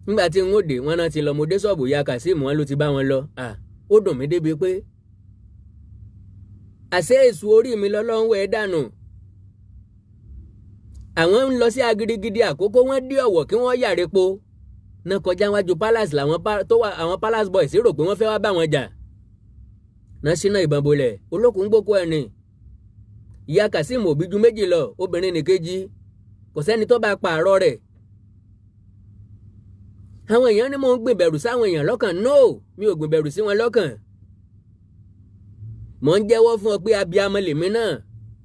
Nígbà tí n ó dé, wọn náà ti lọ. Mo dé ṣọ́ọ̀bù ya Kazeem, wọn ló ti bá wọn lọ. Ó dùn mí débi pé àṣé èṣù orí mi lọ́lọ́run wẹ̀ dànù. Àwọn ń lọ sí Agirigidi Àkókò, wọ́n dé Ọ̀wọ̀ kí wọ́n yàrá epo náà kọjá wájú palace, làwọn tó wà, àwọn palace boys rò pé wọ́n fẹ́ wá bá wọn jà náà ṣínà ìbọn bolẹ̀. Olókùn gbókò ẹ̀ ní ìyá Kazeem òbí ju méjì lọ, obìnrin nìkejì, kò sẹ́ni tó bá pààrọ̀ rẹ̀. Àwọn èèyàn ní mò ń gbìn bẹ̀rù sáwọn èèyàn lọ́kàn. No, mi ò gbìn bẹ̀rù sí wọn lọ́kàn. Mò ń jẹ́wọ́ fún ọ pé abiyamọ lèmi náà.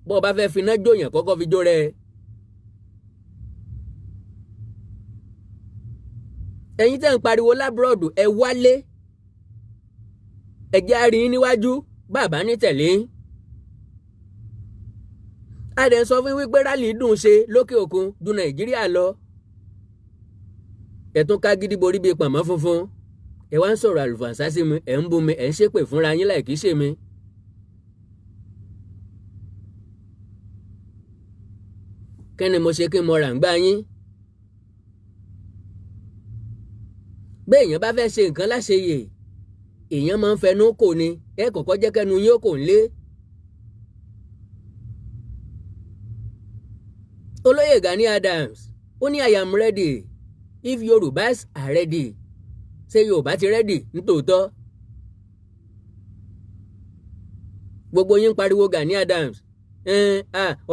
Bọ́ ọ bá fẹ́ finá jóyàn, kọ́kọ́ fi jó rẹ. Ẹ̀yin tẹ́ ń pariwo l'abroad, ẹ wálé, ẹ jẹ́ á rí yín níwájú bàbá ní tẹ̀lé. A dẹ̀ ń sọ fún wípé rally dùn ṣe lókè òkun ju Nàìjíríà lọ. Ẹ̀ tún ká gidi borí bíi pàmò funfun. Ẹ wá ń sọ̀rọ̀ àlùfànṣá sí mi, ẹ̀ ń bú mi, ẹ̀ ń ṣépè fúnra yín láì kìí ṣe mi. Kí ni mo ṣe kí n mọ rà ń gbá yín? Bẹ́ẹ̀ èèyàn bá fẹ́ ṣe nǹkan láṣeyè, èèyàn máa ń fẹnu kò ní. Ẹ kọ́kọ́ jẹ́ kẹ́nu yín ó kò ń lé. Olóyè Gani Adams ó ní, "I am ready if Yorùbás are ready." Ṣé Yorùbá ti ready nítòótọ́? Gbogbo yín ń pariwo Gani Adams.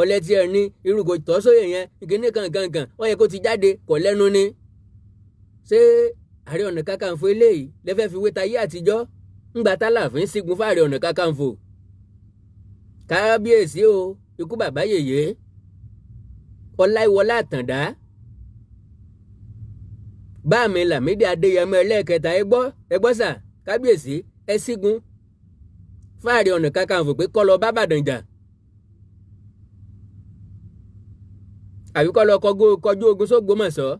Ọ̀lẹ́ tiẹ̀ ní irú kò tọ́ sóyè yẹn, ìkíní kankankan ó yẹ kó ti jáde kọ̀ lẹ́nu ni. Ṣé Ààrẹ Ọ̀nà Kakanfò eléyìí lẹ́fẹ̀ẹ́ fi wé tayé àtijọ́ ńgbà tálàfin sígun fáàrẹ Ọ̀nà Kakanfò? Kábíyèsí o, ikú bàbá yèyé, Ọláìwọlá Àtàndá, báàmì Lámídì Adéyẹmọ ẹlẹ́ẹ̀kẹta, ẹ gbọ́, ẹ gbọ́ sà, kábíyèsí, ẹ sígun fáàrẹ Ọ̀nà Kakanfò pé kó lọ bá Ìbàdàn jà àbí kó lọ kọjú ogun sÓgbómọ̀ṣọ́,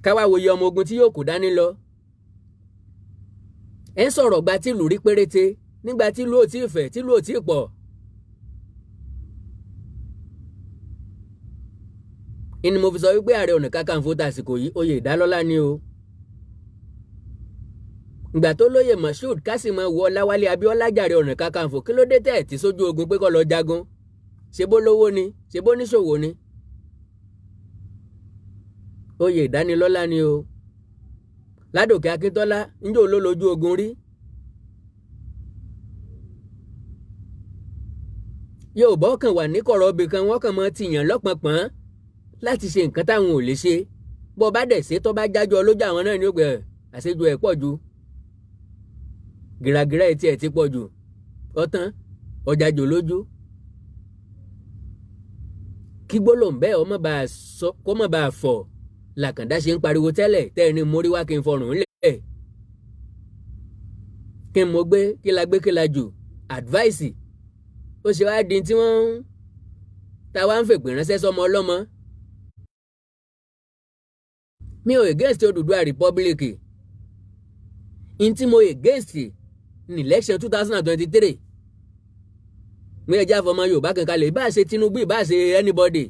káwá wòye ọmọ ogun tí yóò kó dání lọ. Ẹ ń sọ̀rọ̀ gba tìlú rí péréte nígbà tìlú ò tí ì fẹ̀, tìlú ò tí ì pọ̀. Ìní mo fi sọ wípé Ààrẹ Ọ̀nà Kakanfò tàsìkò yìí, oyè ìdálọ́lá ni o. Ìgbà tó lóye Moshood Kásìmọ̀ wọ Ọláwálé Abíọ́lá jàre Ọ̀nà Kakanfò, kí ló dé tẹ̀ tí sójú ogun pé kó lọ jagun? Ṣe bó lówó ni? Ṣe bó níṣòwò ni? Oyè ìdánilọ́lá ni o. Ládòkè Akíntọ́lá, njó ló lójú ogun rí? Yorùbá kàn wà ní kọ̀rọ̀ ibì kan, wọ́n kàn mọ́ tìyàn lọ́pọ̀npọ̀n láti ṣe nǹkan táwọn ò lè ṣe. Bó bá dẹ̀ ṣe, tó bá jájọ́ lójú àwọn náà ní ó gbẹ àṣejù ẹ̀ pọ̀ ju, gìràgìrà etí ẹ̀ ti pọ̀ jù, ọ̀tán ọ̀jàjò lójú. Kí gbólóhùn bẹ́ẹ̀ ọmọ bá a sọ kó mọ̀ bá a fọ̀ làkàndá ṣe ń pariwo tẹ́lẹ̀ tẹ́ ẹni mórí wá kí n fọrùn lẹ̀, kí n mo gbé, kí la gbé, kí la jù advice. Ó ṣe wá di tí wọ́n ń ta wá ń fèpè ránṣẹ́ sọmọ ọlọ́mọ. Mi ò against Odùduwà Republic. N tí mo against ní election 2023, mi ẹ jẹ́ àfọmọ Yorùbá kankan lè bá ṣe Tinubu, ìbá ṣe anybody.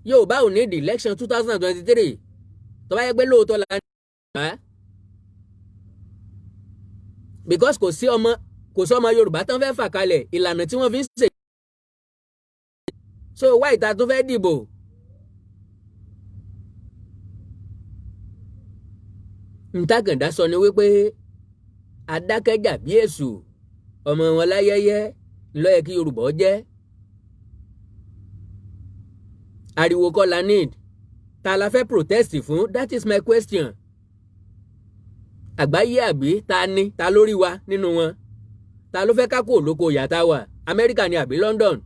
Yorùbá ò ní the election 2023. Tó bá yẹ pé lóòótọ́ la ní Yorùbá, because kò sí ọmọ, kò sọmọ Yorùbá tán fẹ́ fà kalẹ̀, ìlànà tí wọ́n fi ń ṣe so wá ìta tó fẹ́ dìbò. Ntàgàndá sọ ni wípé adákẹ́jà bí èṣù ọmọ wọn láyẹyẹ ńlọ yẹ kí Yorùbá jẹ́. Ariwo kọ́ la need. Ta la fẹ́ protest fún? That is my question. Àgbáyé àbí ta ni? Ta lórí wa nínú wọn? Ta ló fẹ́ ká kó lóko ìyá wa? Amẹ́ríkà ni àbí London?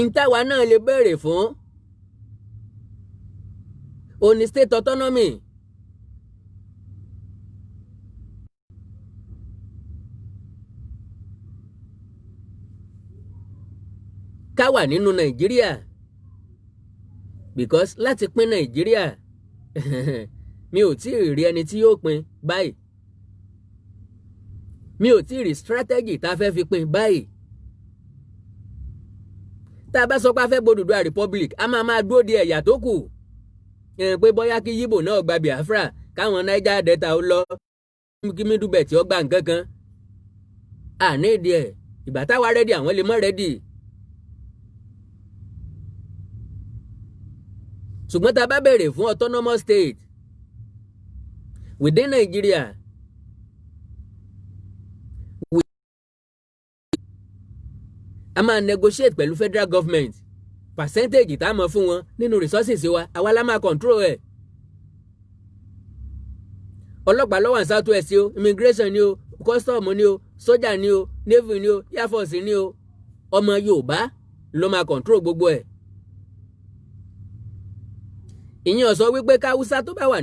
Ntàwa náà lè béèrè fún oní state autonomy. Ká wà nínú Nàìjíríà, because láti pín Nàìjíríà, mi ò tí ì rí ẹni tí yóò pín báyìí. Mi ò tí ì rí strategy tá a fẹ́ fi pín báyìí. Tá a bá sọ pé a fẹ́ gbódùdúà Republic, a máa máa dúró de ẹ̀yà tó kù pé bóyá kí Yíbò náà gba Biafra, káwọn Niger Delta ó lọ, kí Middle Belt ó gba nǹkan kan. Àní ìdí ẹ̀, ìgbà táwa ready, àwọn lè mọ́ ready. Ṣùgbọ́n tá a bá béèrè fún autonomous state within Nigeria, a máa negotiate pẹ̀lú federal government percentage tá a mọ̀ fún wọn nínú resources wa. Àwa la máa control ẹ̀. Ọlọ́pàá ló wà ní South West o, immigration ni o, custom ni o, sójà ni o, navy ni o, air force ni o, ọmọ Yorùbá ló máa control gbogbo ẹ̀. Ìyẹn ò sọ wípé káwúsá tó bá wà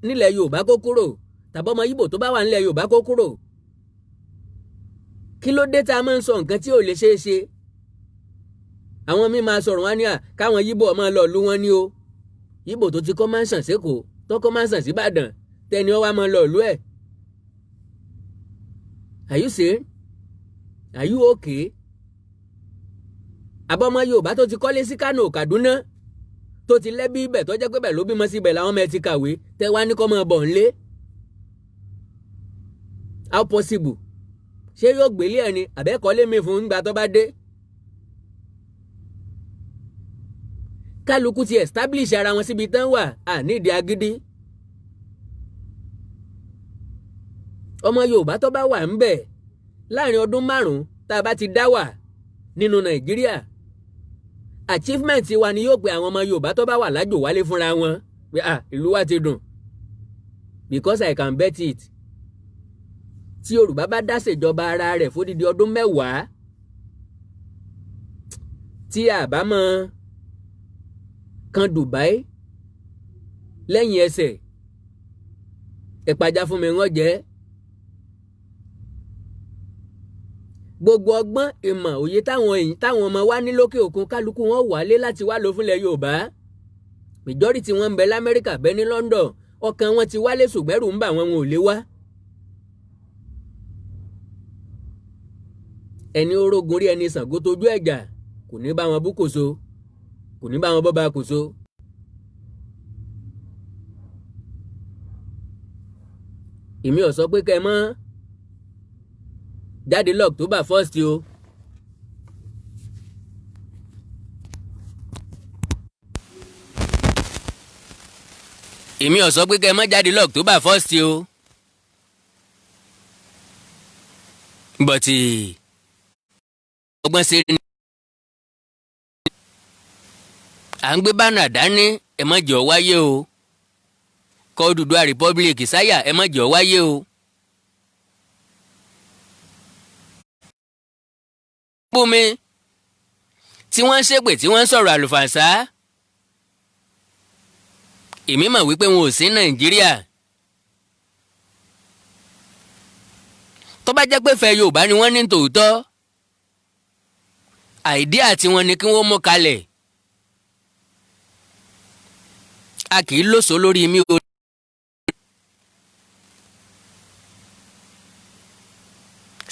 nílẹ̀ Yorùbá kó kúrò, tàbí ọmọ Ìgbò tó bá wà nílẹ̀ Yorùbá kó kúrò. Kí ló dé tá a máa ń sọ nǹkan tí ò lè ṣeé ṣe? Àwọn míì máa sọ̀rọ̀ wọn ní à káwọn Yíbò ọmọ lọ lú wọn ní o. Yíbò tó ti kọ́ mansion sÉkòó, tó kọ́ mansion síbàdàn, tẹni ọ wá máa lọ lú ẹ̀. Are you sane? Are you okay? Àbọ̀mọ Yorùbá tó ti kọ́lé sí Kánò, Kàdúná, tó ti lẹ́bí ibẹ̀, tó jẹ́ pé bẹ̀ ló bímọ síbẹ̀, làwọn ọmọ ẹ ti kàwé, tẹ́ wá ní kọ́ máa bọ̀ ńlé. How possible? Ṣé yóò gbélé ẹ̀ ni àbẹ́kọ́lé mi fún ńgbà tó bá dé? Kálukú ti establish ara wọn síbi tán wà, à nídìí agídí. Ọmọ Yorùbá tó bá wà ń bẹ̀ láàrin ọdún 5 tá a bá ti dá wà nínú Nàìjíríà, achievement wa ni yóò pe àwọn ọmọ Yorùbá tó bá wà lájò wálé fúnra wọn pé, "Ah, ìlú wa ti dùn." Because I can bet it, tí Yorùbá bá dá ṣèjọba ara rẹ̀ fódìdí ọdún 10, tí a bá mọ kan Dubai lẹ́yìn ẹsẹ̀ ẹ̀pàjá fún mi, wọ́n jẹ́ gbogbo ọgbọ́n, ìmọ̀, òye táwọn èyí táwọn ọmọ wa ní lókè òkun, kálukú wọn wálé láti wá lò fúnlẹ̀ Yorùbá. Majority wọn ń bẹ l'Amẹ́ríkà, bẹ ní London, ọkàn wọn ti wálé, ṣùgbọ́n ẹ̀rù ń bà wọ́n, wọn ò lè wá. Ẹni orógun rí ẹni Ṣàngó tójú ẹ̀jà kò ní bá wọn bú kòso, kò ní bá wọn bọ́ bá kòso. Èmi ò sọ pé kẹ́ ẹ mọ́ jáde l'October 1 o. Èmi ò sọ pé kẹ́ ẹ mọ́ jáde l'October 1 o. But ọgbọ́n ṣe ni à ń gbé banner dání, ẹ má jẹ́ ó wáyé o. Kọ́ Odùduwà Republic sáyà, ẹ má jẹ́ ó wáyé o. Bùnmi tí wọ́n ń ṣépè, tí wọ́n ń sọ̀rọ̀ àlùfànṣá, èmi mọ̀ wípé wọn ò sí Nàìjíríà. Tó bá jẹ́ pé fẹ́ Yorùbá ni wọ́n ní tòótọ́, idea tiwọn ni kí wọ́n mú kalẹ̀. A kì í lóso lórí mi o.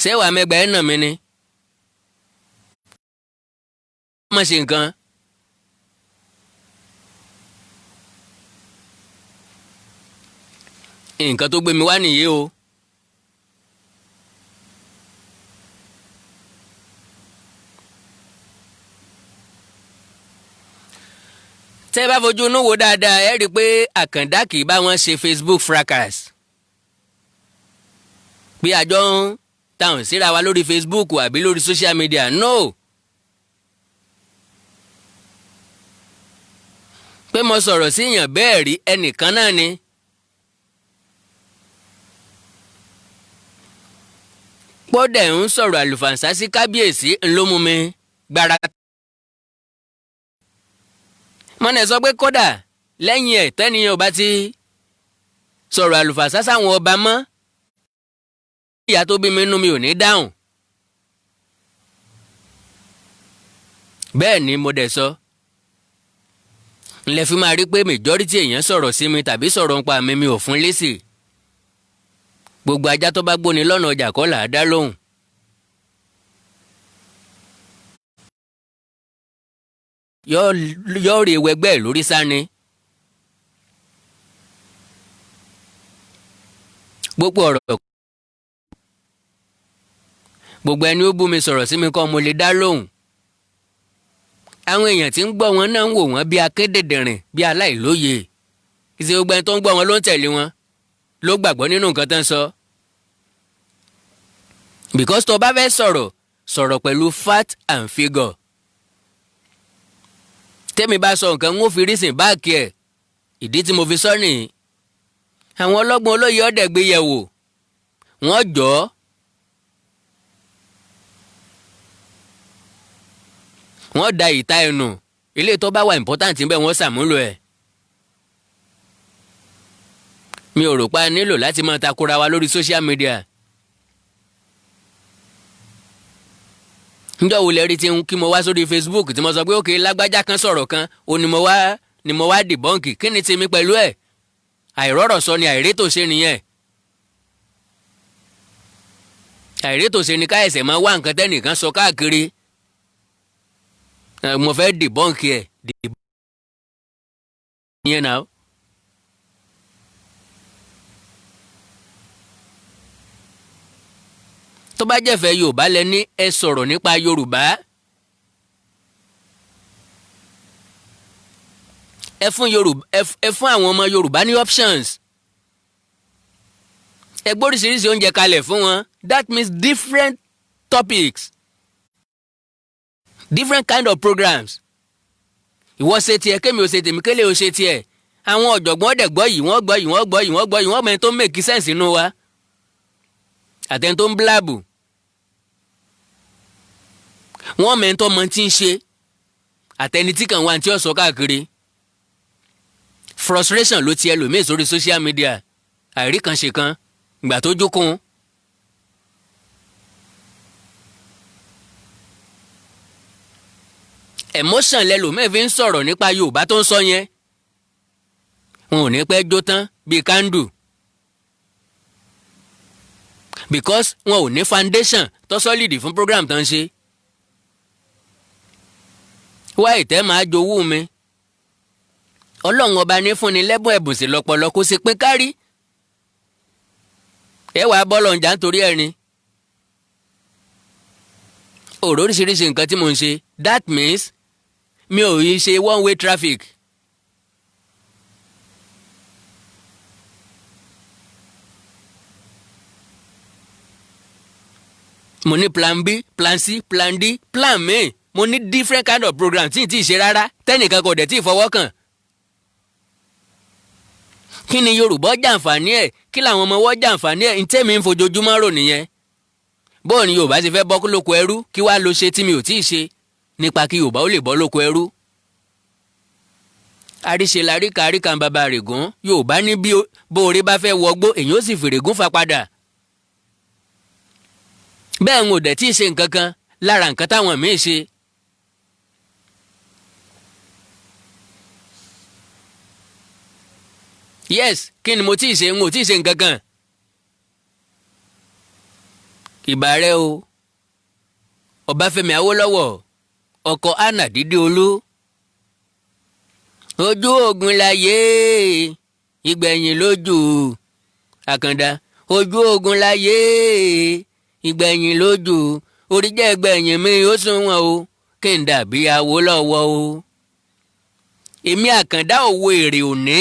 Ṣé wàá mẹ́gbàá ẹ̀ nà mí ni? Má ṣe nǹkan. Nǹkan tó gbé mi wá nìyí o. Tẹ́ ẹ bá fojú inú wo dáadáa, ẹ rí i pé Àkàndá kì í bá wọn ṣe Facebook fracas, pé àjọ ń táwọn síra wa lórí Facebook àbí lórí social media, no. Pé mo sọ̀rọ̀ sí èèyàn bẹ́ẹ̀ rí, ẹnìkan náà ni. Pọ́dẹ̀ ń sọ̀rọ̀ àlùfànṣá sí kábíyèsí ńlọ mú mi gbára. Mọ́nà sọ pé kódà lẹ́yìn ẹ̀, tẹ́niyàn ò bá ti sọ̀rọ̀ àlùfànṣá sáwọn ọba mọ́, ìyá tó bí mi nínú mi ò ní dáhùn. Bẹ́ẹ̀ ni mo dẹ̀ sọ. Ńlẹ̀ fi máa rí pé majority èèyàn sọ̀rọ̀ sí mi tàbí sọ̀rọ̀ nípa mi, mi ò fún lésì. Gbogbo ajá tó bá gbóni lọ́nà ọjà kọ́ là á dá lóhùn. Yóò rí ewẹ́gbẹ́ lórí sáni. Gbogbo ọ̀rọ̀, gbogbo ẹni ó bú mi, sọ̀rọ̀ sí mi kọ́ mo lè dá lóhùn. Àwọn èèyàn tí ń gbọ́ wọn náà ń wò wọ́n bí akédèdèrìn, bí aláìlóye. Ìṣe gbogbo ẹni tó ń gbọ́ wọn ló ń tẹ̀lé wọn, ló gbàgbọ́ nínú nǹkan tó ń sọ. Because tó o bá fẹ́ sọ̀rọ̀, sọ̀rọ̀ pẹ̀lú fact and figure. Tẹ́mi bá sọ nǹkan, ń ó fi reason back ẹ̀. Ìdí tí mo fi sọ nìyí. Àwọn ọlọ́gbọ́n olóye ọ̀dẹ̀ gbé yẹ̀ wò, wọ́n jọ ọ́. Wọ́n da ìta ẹnu ilé tó bá wà important bẹ́ẹ̀, wọ́n ṣàmúlò ẹ̀. Mi ò rò pa nílò láti máa takora wa lórí social media. Njọ́ wo lẹ rí tí kí mo wá sórí Facebook tí mo sọ pé òkè lágbájá kan sọ̀rọ̀ kan, ó ní mo wá ni mo wá debunk? Kí ni tèmi pẹ̀lú ẹ̀? Àìrọ́rọ̀ sọ ni, àìrétò ṣe nìyẹn. Àìrétò ṣe ni ká ẹsẹ̀ máa wá nǹkan tẹ́nìkan sọ káàkiri, mo fẹ́ debunk ẹ̀, debunk yẹn náà. Tó bá jẹ́fẹ̀ẹ́ Yorùbá lẹ ní, ẹ sọ̀rọ̀ nípa Yorùbá. Ẹ fún Yorùbá, ẹ fún àwọn ọmọ Yorùbá ní options. Ẹ gbóríṣiríṣi oúnjẹ kalẹ̀ fún wọn. That means different topics, different kind of programs. Ìwọ ṣe tiẹ̀, kémi ò ṣe tèmi, kélé ò ṣe tiẹ̀. Àwọn ọ̀jọ̀gbọ́n dẹ̀ gbọ́ yìí, wọ́n gbọ́ yìí, wọ́n gbọ́ yìí, wọ́n gbọ́ yìí, wọ́n mẹ́ni tó make sense inú wa àtẹni tó ń blab. Wọ́n mẹ́ni tó mọ tí ń ṣe àtẹni tí kàn wá tí ó sọ káàkiri. Frustration ló ti ẹlòmíì sórí social media, àìrí kan ṣe kan ìgbà tó jókòó. Emotion lẹlòmíì fi ń sọ̀rọ̀ nípa Yorùbá tó ń sọ yẹn. Wọn ò ní pẹ́ jó tán bíi candle because wọn ò ní foundation tó solid fún program tó ń ṣe. Wá ìtẹ́ máa jowú mi. Ọlọ́run Ọba ní fúnni lẹ́bùn, ẹ̀bùn sí lọ́pọlọ, kó sì pín kárí. Ẹ wàá bọ́lọ̀ ń jà nítorí ẹ̀rin òrò oríṣiríṣi nǹkan tí mò ń ṣe. That means mi ò yí ṣe one way traffic. Mo ní plan B, plan C, plan D, plan mi. Mo ní different kind of program tí n tí ì ṣe rárá, tẹ́nìkan kò dẹ̀ tí ì fọwọ́ kàn. Kí ni Yorùbá jàǹfààní ẹ̀? Kí làwọn ọmọ wọ́n jàǹfààní ẹ̀? Ntẹ́mi ń fojoojúmọ́ rò nìyẹn. Bóò ni Yorùbá ṣe fẹ́ bọ́ lóko ẹrú? Kí wàá lo ṣe tí mi ò tí ì ṣe nípa kí Yorùbá ó lè bọ́ lóko ẹrú? Àríṣe laríka, àríkà ń bàbá règún. Yorùbá ní bí bóore bá fẹ́ wọgbó, èyí ó sì fèrègún fa padà. Bẹ́ẹ̀ ń ò dẹ̀ tí ì ṣe nǹkan kan lára nǹkan táwọn míì ṣe. Yes, kí ni mo tí ì ṣe? N ò tí ì ṣe nǹkan kan. Ìbà rẹ o, Ọbáfẹ́mi Awólọ́wọ̀, ọkọ Anna Dídí Olú. Ojú ogun láyé, ìgbẹ̀yìn lójú. Àkàndá, ojú ogun láyé, ìgbẹ̀yìn lójú. Orí jẹ́ ìgbẹ̀yìn mi ó sunwọ̀n o, kí n dàbí Awólọ́wọ̀ o. Èmi Àkàndá òwò èrè òní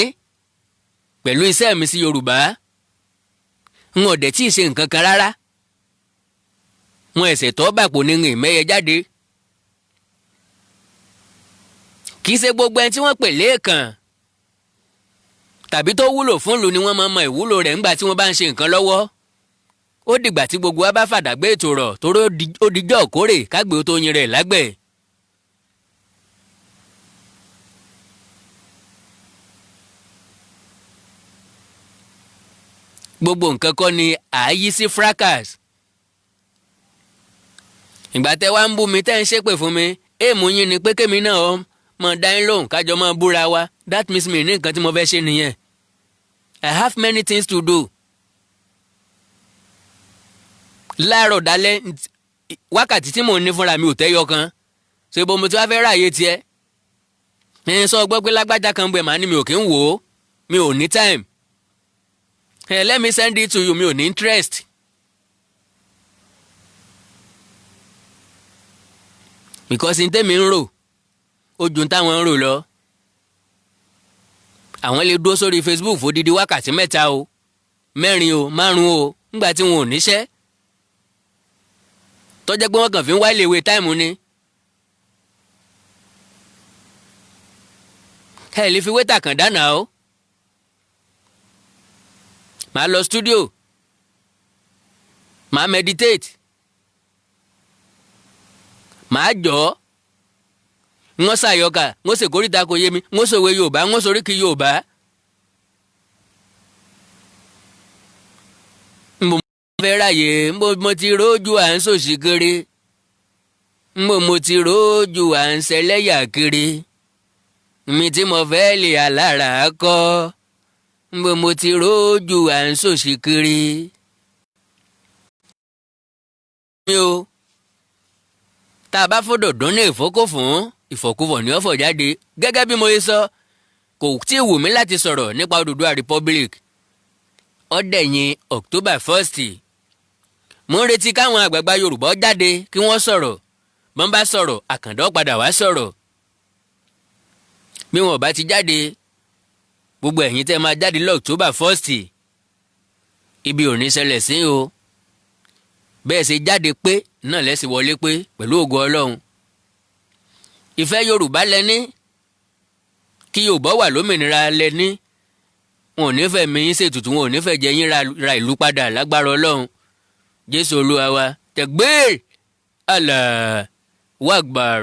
pẹ̀lú iṣẹ́ mi sí Yorùbá, n ò dẹ̀ tí ì ṣe nǹkan kan rárá. Wọn ẹ̀sẹ̀ tọ́ bàpò ní rìn mẹ́yẹ jáde. Kì í ṣe gbogbo ẹni tí wọ́n pè lẹ́ẹ̀kan tàbí tó wúlò fún ìlú ni wọ́n máa mọ ìwúlò rẹ̀ ńgbà tí wọ́n bá ń ṣe nǹkan lọ́wọ́. Ó dìgbà tí gbogbo wa bá fàdàgbé ètò rọ̀, torí ó dijọ́ òkórè kágbé ó tó yin rẹ̀ lágbẹ̀. Gbogbo nǹkan kọ́ ni àáyí sí fracas. Ìgbà tẹ́ wá ń bú mi, tẹ́ ń ṣépè fún mi, èèmù yín ni pé kémi náà mọ̀ dá yín lóhùn, kájọ mọ́ búra wa. That means mi ní nǹkan tí mo fẹ́ ṣe nìyẹn. I have many things to do. Láàárọ̀ dálẹ́, wákàtí tí mò ń ní fúnra mi ò tẹ́yọ kan ṣe bó mo ti wá fẹ́ ráàyè tiẹ̀. Ẹ sọ gbọ́ pé lágbájá kan bẹ̀, màá ní mi ò kí ń wò ó, mi ò ní time. Ẹ let me send it to you, mi ò ní interest. Because n tẹ́mi ń rò ó ju táwọn ń rò lọ. Àwọn lè dúró sórí Facebook fódìdí wákàtí 3 o, 4 o, 5 o, ńgbà tí wọn ò níṣẹ́ tó jẹ́ pé wọ́n kàn fi ń wá iléèwé time ni. Ẹ lè fi wétà kàn dáná o. Màá lọ studio, màá meditate, màá jọ wọ́n ṣàyọkà, wọ́n ṣèkórìtà kò yé mi, wọ́n sòwe Yorùbá, wọ́n soríkì Yorùbá. Nbọ mo fẹ́ ráyè nbọ mo ti rójú à ń sòṣì kiri, nbọ mo ti rójú à ń ṣẹlẹ́yà kiri, mi tí mo fẹ́ lè alára kọ́, nbọ mo ti rójú à ń sòṣì kiri. Mi o, tá a bá fọdọ̀ dún ní ìfọ́kọ̀fún, ìfọ̀kúfọ̀ ní ọ̀fọ̀ jáde. Gẹ́gẹ́ bí mo ṣe sọ, kò tí ì wù mí láti sọ̀rọ̀ nípa Odùduwà Republic. Ó dẹ̀yìn October 1st. Mo ń retí káwọn àgbààgbà Yorùbá jáde kí wọ́n sọ̀rọ̀. Bọ́n bá sọ̀rọ̀, Àkàndá padà wá sọ̀rọ̀. Bí wọn ò bá ti jáde, gbogbo ẹ̀yin tẹ́ máa jáde lọ October 1st, Ibi ò ní ṣẹlẹ̀ sí o. Bẹ́ẹ̀ ṣe jáde pé náà lẹ́sìn wọlé pé pẹ̀lú ògo Ọlọ́run. Ìfẹ́ Yorùbá lẹ́ní, kí Yorùbá wà lómìnira lẹ́ní. Wọn ò ní fẹ́ mi yín ṣètùtù, wọn ò ní fẹ́ jẹ yín ra ìlú padà lágbára Ọlọ́run. Jésù Olúwa wa. Tẹ̀gbẹ́ Allahu Akbar.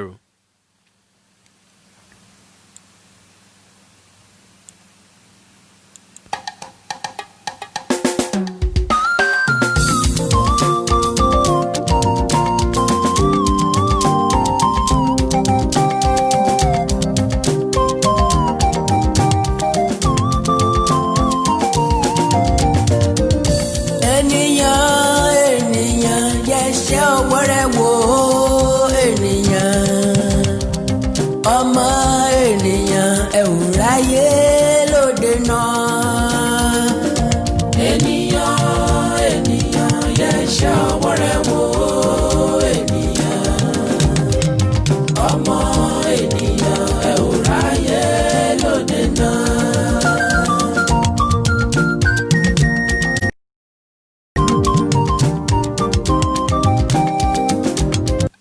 Ènìyàn, ènìyàn, yẹsẹ̀ ọwọ́ rẹ̀ wò ó. Ènìyàn, ọmọ ènìyàn, ẹ ò ráyé lóde náà. Ènìyàn, ènìyàn, yẹsẹ̀ ọwọ́ rẹ̀ wò ó. Ènìyàn, ọmọ ènìyàn, ẹ ò ráyé lóde náà.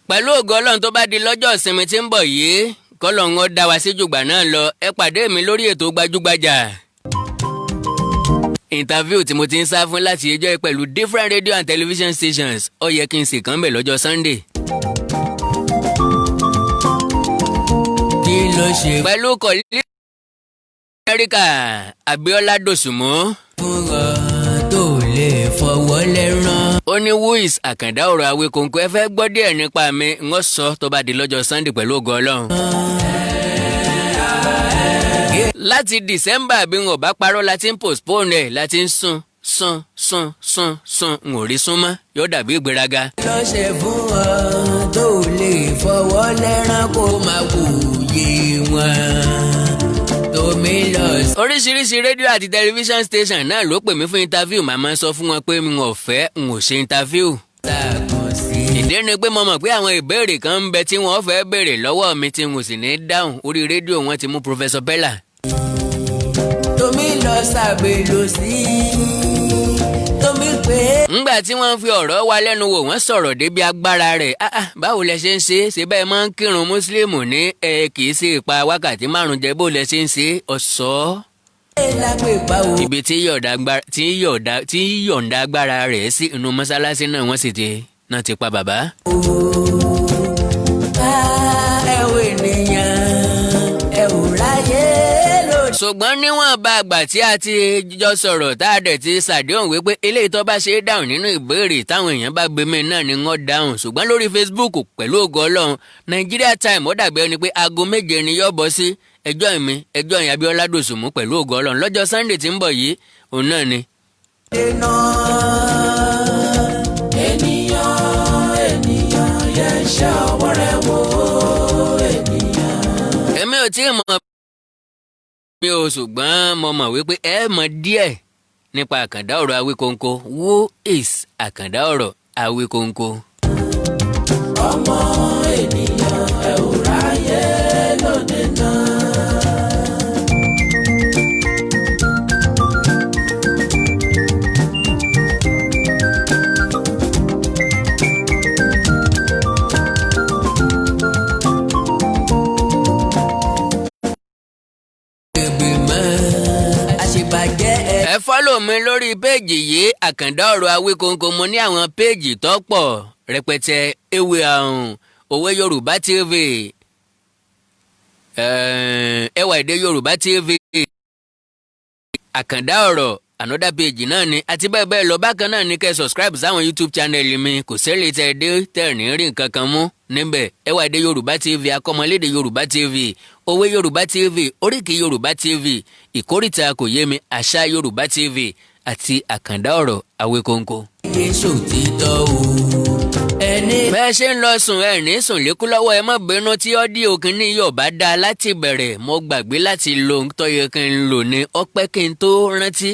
Pẹ̀lú ògo Ọlọ́run, tó bá di lọ́jọ́ ìsinmi tí ń bọ̀ yìí, kọ́lọ́run ó dá wa sí jùgbà náà lọ, ẹ pàdé mi lórí ètò Gbajúgbajà. Interview tí mo ti ń sá fún láti ẹjọ́ yìí pẹ̀lú different radio and television stations, ó yẹ kí n sì kàn bẹ̀ lọ́jọ́ Sunday. Kí ló ṣe Pẹ̀lú kọ̀lí Amẹ́ríkà, Abiola Dòsùnmọ́. fún ọ tó lè fọwọ́ lẹ́rán? Ó ní, "Who is Àkàndá Ọ̀rọ̀ Awíkonko?" Ẹ fẹ́ gbọ́ díẹ̀ nípa mi, ń sọ tó bá di lọ́jọ́ Sunday pẹ̀lú ògo Ọlọ́run. Láti December, bí n ò bá parọ́, la ti ń postpone ẹ̀, la ti ń sún sún sún sún sún, n ò rí sún mọ́, yóò dàbí ìgbéraga. Ló ṣe fún ọ tó lè fọwọ́ lẹ́rán, kó máa wòye wọn tómi lọ? Oríṣiríṣi rédíò àti tẹlifíṣàn station náà ló pè mí fún interview. Màmá sọ fún wọn pé n ò fẹ́, n ò ṣe interview. Sàkùn sí. Ìdí ni pé mo mọ̀ pé àwọn ìbéèrè kan ń bẹ tí wọ́n fẹ́ béèrè lọ́wọ́ mi tí n ò sì ní dáhùn. Orí rédíò wọn ti mú Professor Bella. Tómi lọ sàbẹ̀lò sí tómi pé. Ńgbà tí wọ́n fi ọ̀rọ̀ wa lẹ́nu wò, wọ́n sọ̀rọ̀ débi agbára rẹ̀. Ah ah, báwo lẹ ṣe ń ṣe é? Ṣe bẹ́ẹ̀ máa ń kírun? Mùsùlùmí ní ẹ kì í ṣe ìpa wákàtí 5 jẹ. Bó lẹ ṣe ń ṣe ọ̀ṣọ́? Lápè pa o. Ibi tí yọ̀ǹda agbára rẹ̀ sí inú mọ́sálásí náà, wọ́n sì ti náà ti pa bàbá. Ẹ wo ènìyàn, ẹ ò ráyé lóde. Ṣùgbọ́n níwọ̀n bá àgbà tí a ti jọ sọ̀rọ̀, tá a dẹ̀ ti ṣàdéhùn wípé eléyìí tó bá ṣe é dáhùn nínú ìbéèrè táwọn èèyàn bá gbé mi náà ni wọ́n dáhùn. Ṣùgbọ́n lórí Facebook, pẹ̀lú ògo Ọlọ́run, Nigeria time, ó dàbí ẹni pé aago 7 ni yóò bọ́ sí. Ẹjọ́ mi, ẹjọ́ yẹn, Abíọ́lá Dòsùnmú, pẹ̀lú ògo Ọlọ́run, lọ́jọ́ Sunday tí ń bọ̀ yìí, òun náà ni. Ènìyàn, ènìyàn, yẹsẹ̀ ọwọ́ rẹ̀ wò ó. Ènìyàn. Èmi ò tí ì mọ̀ mi ò, ṣùgbọ́n mo mọ̀ wípé ẹ mọ̀ díẹ̀ nípa Àkàndá Ọ̀rọ̀ Awíkonko. Who is Àkàndá Ọ̀rọ̀ Awíkonko? Ọmọ ènìyàn, ẹ ò ráyé lóde náà. Ìgbìmọ̀ àṣebàjẹ́ ẹ. Ẹ follow mi lórí péèjì yìí, Àkàndá Ọ̀rọ̀ Awíkonko. Mo ní àwọn péèjì tó pọ̀ rẹpẹtẹ: ewé àrùn, Òwe Yorùbá TV, Ẹwà Èdè Yorùbá TV, Àkàndá Ọ̀rọ̀, another page náà ni, àti bẹ́ẹ̀ bẹ́ẹ̀ lọ. Bákan náà ni kẹ́ ẹ subscribe sáwọn YouTube channel mi. Kò sẹ́lẹ̀ tẹ́ dé tẹ́ ní rí nǹkan kan mú níbẹ̀: Ẹwà Èdè Yorùbá TV, Akọ́mọlédè Yorùbá TV, Òwe Yorùbá TV, Oríkì Yorùbá TV, Ìkórìtà Kò Yé Mi, Àṣà Yorùbá TV àti Àkàndá Ọ̀rọ̀ Awíkonko. Jésù títọ́ o ẹni. Bẹ́ẹ̀ ṣe ń lọ sùn, ẹ̀ ní sùn lékú lọ́wọ́. Ẹ má bínú tí audio kìíní yóò bá dáa láti bẹ̀rẹ̀. Mo gbàgbé láti lo tó yẹ kí n lò ní ọpẹ́ kí n tó rántí.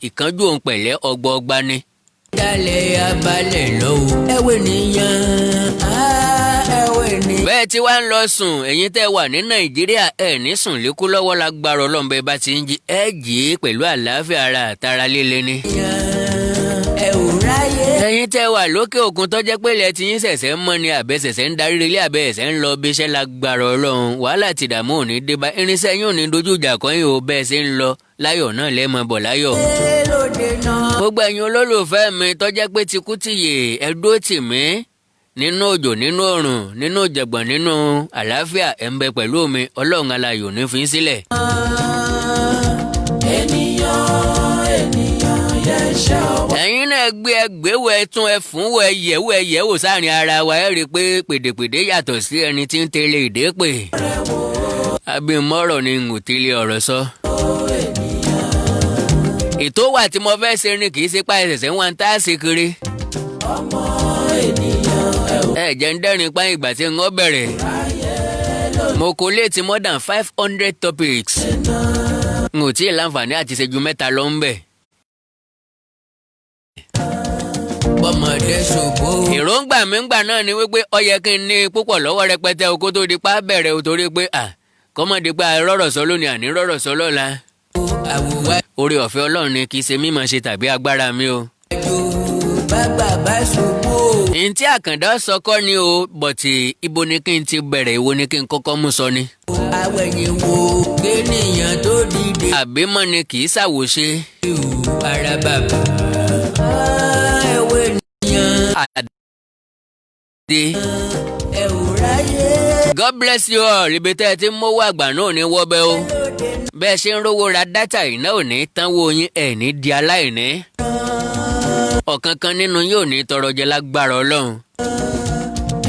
Ìkánjú òun pẹ̀lẹ́ ọgbọọgba ni. Dalẹ̀ abalẹ̀ lọ́wọ́ ẹ̀wẹ̀ nìyẹn ẹ̀wẹ̀. Ènìyàn. Bẹ́ẹ̀ tí wàá ń lọ sùn, ẹ̀yin tẹ́ wà ní Nàìjíríà, ẹ̀ ní sùn lékú lọ́wọ́ lágbára Ọlọ́run. Bẹ́ẹ̀ bá ti ń jí, ẹ̀ jí pẹ̀lú àlàáfíà ara àtara líle ni. Ẹ ò ráyè. Ẹ̀yin tẹ́ wà lókè òkun, tó jẹ́ pé ilẹ̀ tí yín ṣẹ̀ṣẹ̀ ń mọ́ ni, àbẹ̀ ṣẹ̀ṣẹ̀ ń darí ilé, àbẹ̀ ṣẹ̀ṣẹ̀ ń lọ bí iṣẹ́, lágbára Ọlọ́run, wàhálà àti ìdààmú ò ní dé bá irinṣẹ́ yín, ò ní dojú ìjà kọ́ yín o. Bẹ́ẹ̀ ṣe ń lọ láyọ̀ náà lẹ́mọ̀ bọ̀ láyọ̀. Lóde náà. Gbogbo ẹ̀yin olólùfẹ́ mi tó jẹ́ pé tikú tìyè ẹ dúró tì mí nínú òjò, nínú òrùn, nínú ìjẹ̀gbọ̀n, nínú àlàáfíà, ẹ̀ ń bẹ pẹ̀lú mi. Ọlọ́run alààyè ò ní fi í sílẹ̀. Ènìyàn, ènìyàn yẹ iṣẹ́ ọwọ́. Ẹ̀yin náà gbé ẹgbẹ́wò, ẹ tún ẹ fún wọ, ẹ yẹ̀wò, ẹ yẹ̀wò sáàrin ara wa, ẹ rí i pé pèdèpèdè yàtọ̀ sí ẹni tí ń tẹ̀lé èdè pè. Abimọ́rọ̀ ni n ò tẹ́lẹ̀ ọ̀rọ̀ sọ. Ètò wà tí mo fẹ́ ṣe ni, kì í ṣe pa ẹsẹ̀sẹ̀ ń wá ń tá a ṣe kiri. Ọmọ ènìyàn, ẹ ò Ẹ jẹ́ ń dẹ́rìn pa ìgbà tí ń bẹ̀rẹ̀. Mo collate more than 500 topics. N ò tí ì láǹfààní àti ṣe ju mẹ́ta lọ ń bẹ̀. Bọ́mọdé ṣubú. Èròǹgbà mi ń gbà náà ni wípé ó yẹ kí n ní púpọ̀ lọ́wọ́ rẹpẹtẹ o, kó tó di pa bẹ̀rẹ̀ o, torí pé à kọ́mọdé pa rọ̀rọ̀ sọ lónìí, àní rọ̀rọ̀ sọ lọ́la. Àwòwájú. Oore ọ̀fẹ́ Ọlọ́run ni, kì í ṣe mímọ̀ ṣe tàbí agbára mi o. Bàgbà bá ṣubú. Ǹ tí Àkàndá sọ kọ́ ni o, but ibo ni kí n ti bẹ̀rẹ̀? Ìwo ni kí n kọ́kọ́ mú sọ ni? Awẹ̀yìn wo kéèyàn tó dìde. Àbímọ ni kì í ṣàwòṣe. Ara bàbá. Ẹ̀wẹ̀ nìyàn. Àdé. Ẹ ò ráyè. God bless you all. Ibi tẹ́ ẹ ti ń mówó àgbà náà ò ní wọ́bẹ̀ o. Bẹ́ẹ̀ ṣe ń rówó ra data, iná ò ní tánwó yín, ẹ̀ ní di aláìní. Ọ̀kankan nínú yóò ní tọrọ jẹ lágbára Ọlọ́run.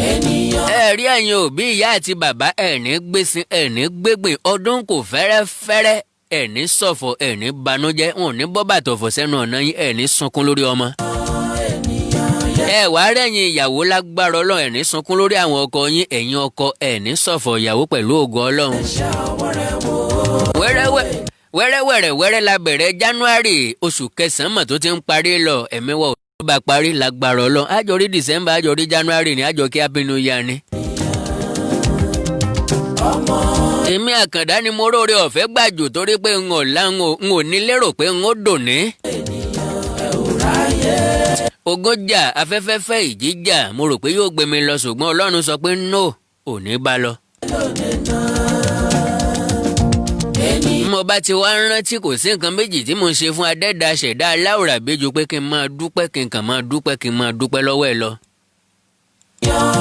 Ènìyàn. Ẹ rí ẹ̀yin òbí, ìyá àti bàbá, ẹ̀ ní gbèsè, ẹ̀ ní gbégbìn ọdún kò fẹ́rẹ́fẹ́rẹ́, ẹ̀ ní ṣọ̀fọ̀, ẹ̀ ní banújẹ́, wọn ò ní bọ́ bàtọ̀fọ̀ sẹ́nu ọ̀nà yín, ẹ̀ ní sunkún lórí ọmọ. Ẹ wàá rẹ̀yìn ìyàwó, lágbára Ọlọ́run, ẹ̀ ní sunkún lórí àwọn ọkọ yín. Ẹ̀yin ọkọ, ẹ̀ ní ṣọ̀fọ̀ ìyàwó pẹ̀lú ògo Ọlọ́run. Iṣẹ́ ọwọ́ rẹ̀ wò. Wẹ́rẹ́wẹ́ wẹ́rẹ́wẹ́rẹ́ wẹ́rẹ́ la bẹ̀rẹ̀ January, oṣù kẹsàn-án mọ̀ tó ti ń parí lọ. Ẹ̀mí wa ò bá parí lágbára Ọlọ́run. Àjọ rí December, àjọ rí January ní àjọ kí Happy New Year ni. Ọmọ. Èmi Àkàndá ni mo róore ọ̀fẹ́ gbàjù, torí pé n ò lá n ò ní lérò pé n ó dòní. Ẹ ò ráyè. Ogun jà, afẹ́fẹ́ fẹ́, ìjì jà, mo rò pé yóò gbé mi lọ, ṣùgbọ́n Ọlọ́run sọ pé no, ò ní bá lọ. Lóde náà. Ènìyàn. Mo bá ti wá rántí, kò sí nǹkan méjì tí mo ń ṣe fún adẹ́dàá ṣẹ̀dá aláwòrán àbíjú pé kí n máa dúpẹ́, kí n kàn máa dúpẹ́, kí n máa dúpẹ́ lọ́wọ́ ẹ̀ lọ.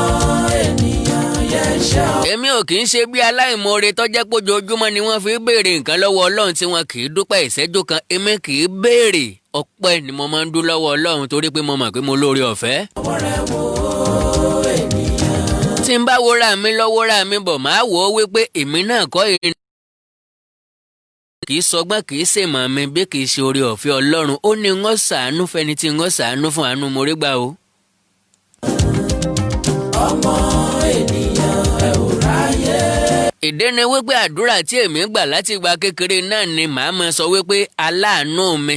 Ènìyàn yẹ iṣẹ́ ọwọ́. Èmi ò kì í ṣe bí aláìmoore tó jẹ́ pé ojoojúmọ́ ni wọ́n fi béèrè nǹkan lọ́wọ́ Ọlọ́run tí wọn kì í dúpẹ́ ìṣẹ́jú kan. Èmi kì í béèrè, ọpẹ́ ni mo máa ń dún lọ́wọ́ Ọlọ́run, torí pé mo mọ̀ pé mo lóore ọ̀fẹ́. Ọwọ́ rẹ̀ wò ènìyàn. Tí n bá wúra mi lọ́wọ́ ra mi bọ̀, máa wò ó wípé èmi náà kọ́ ìrìn, kì í sọgbọ́n, kì í ṣèmọ̀ mi, bí kì í ṣe oore ọ̀fẹ́ Ọlọ́run. Ó ní ń ṣàánú fẹni tí ń ṣàánú fún. Àánú mo rí gbà o. Ọmọ ènìyàn, ẹ ò ráyè. Ìdí ni wípé àdúrà tí èmi gbà láti gba kékeré náà ni màá máa sọ wípé aláàánú mi,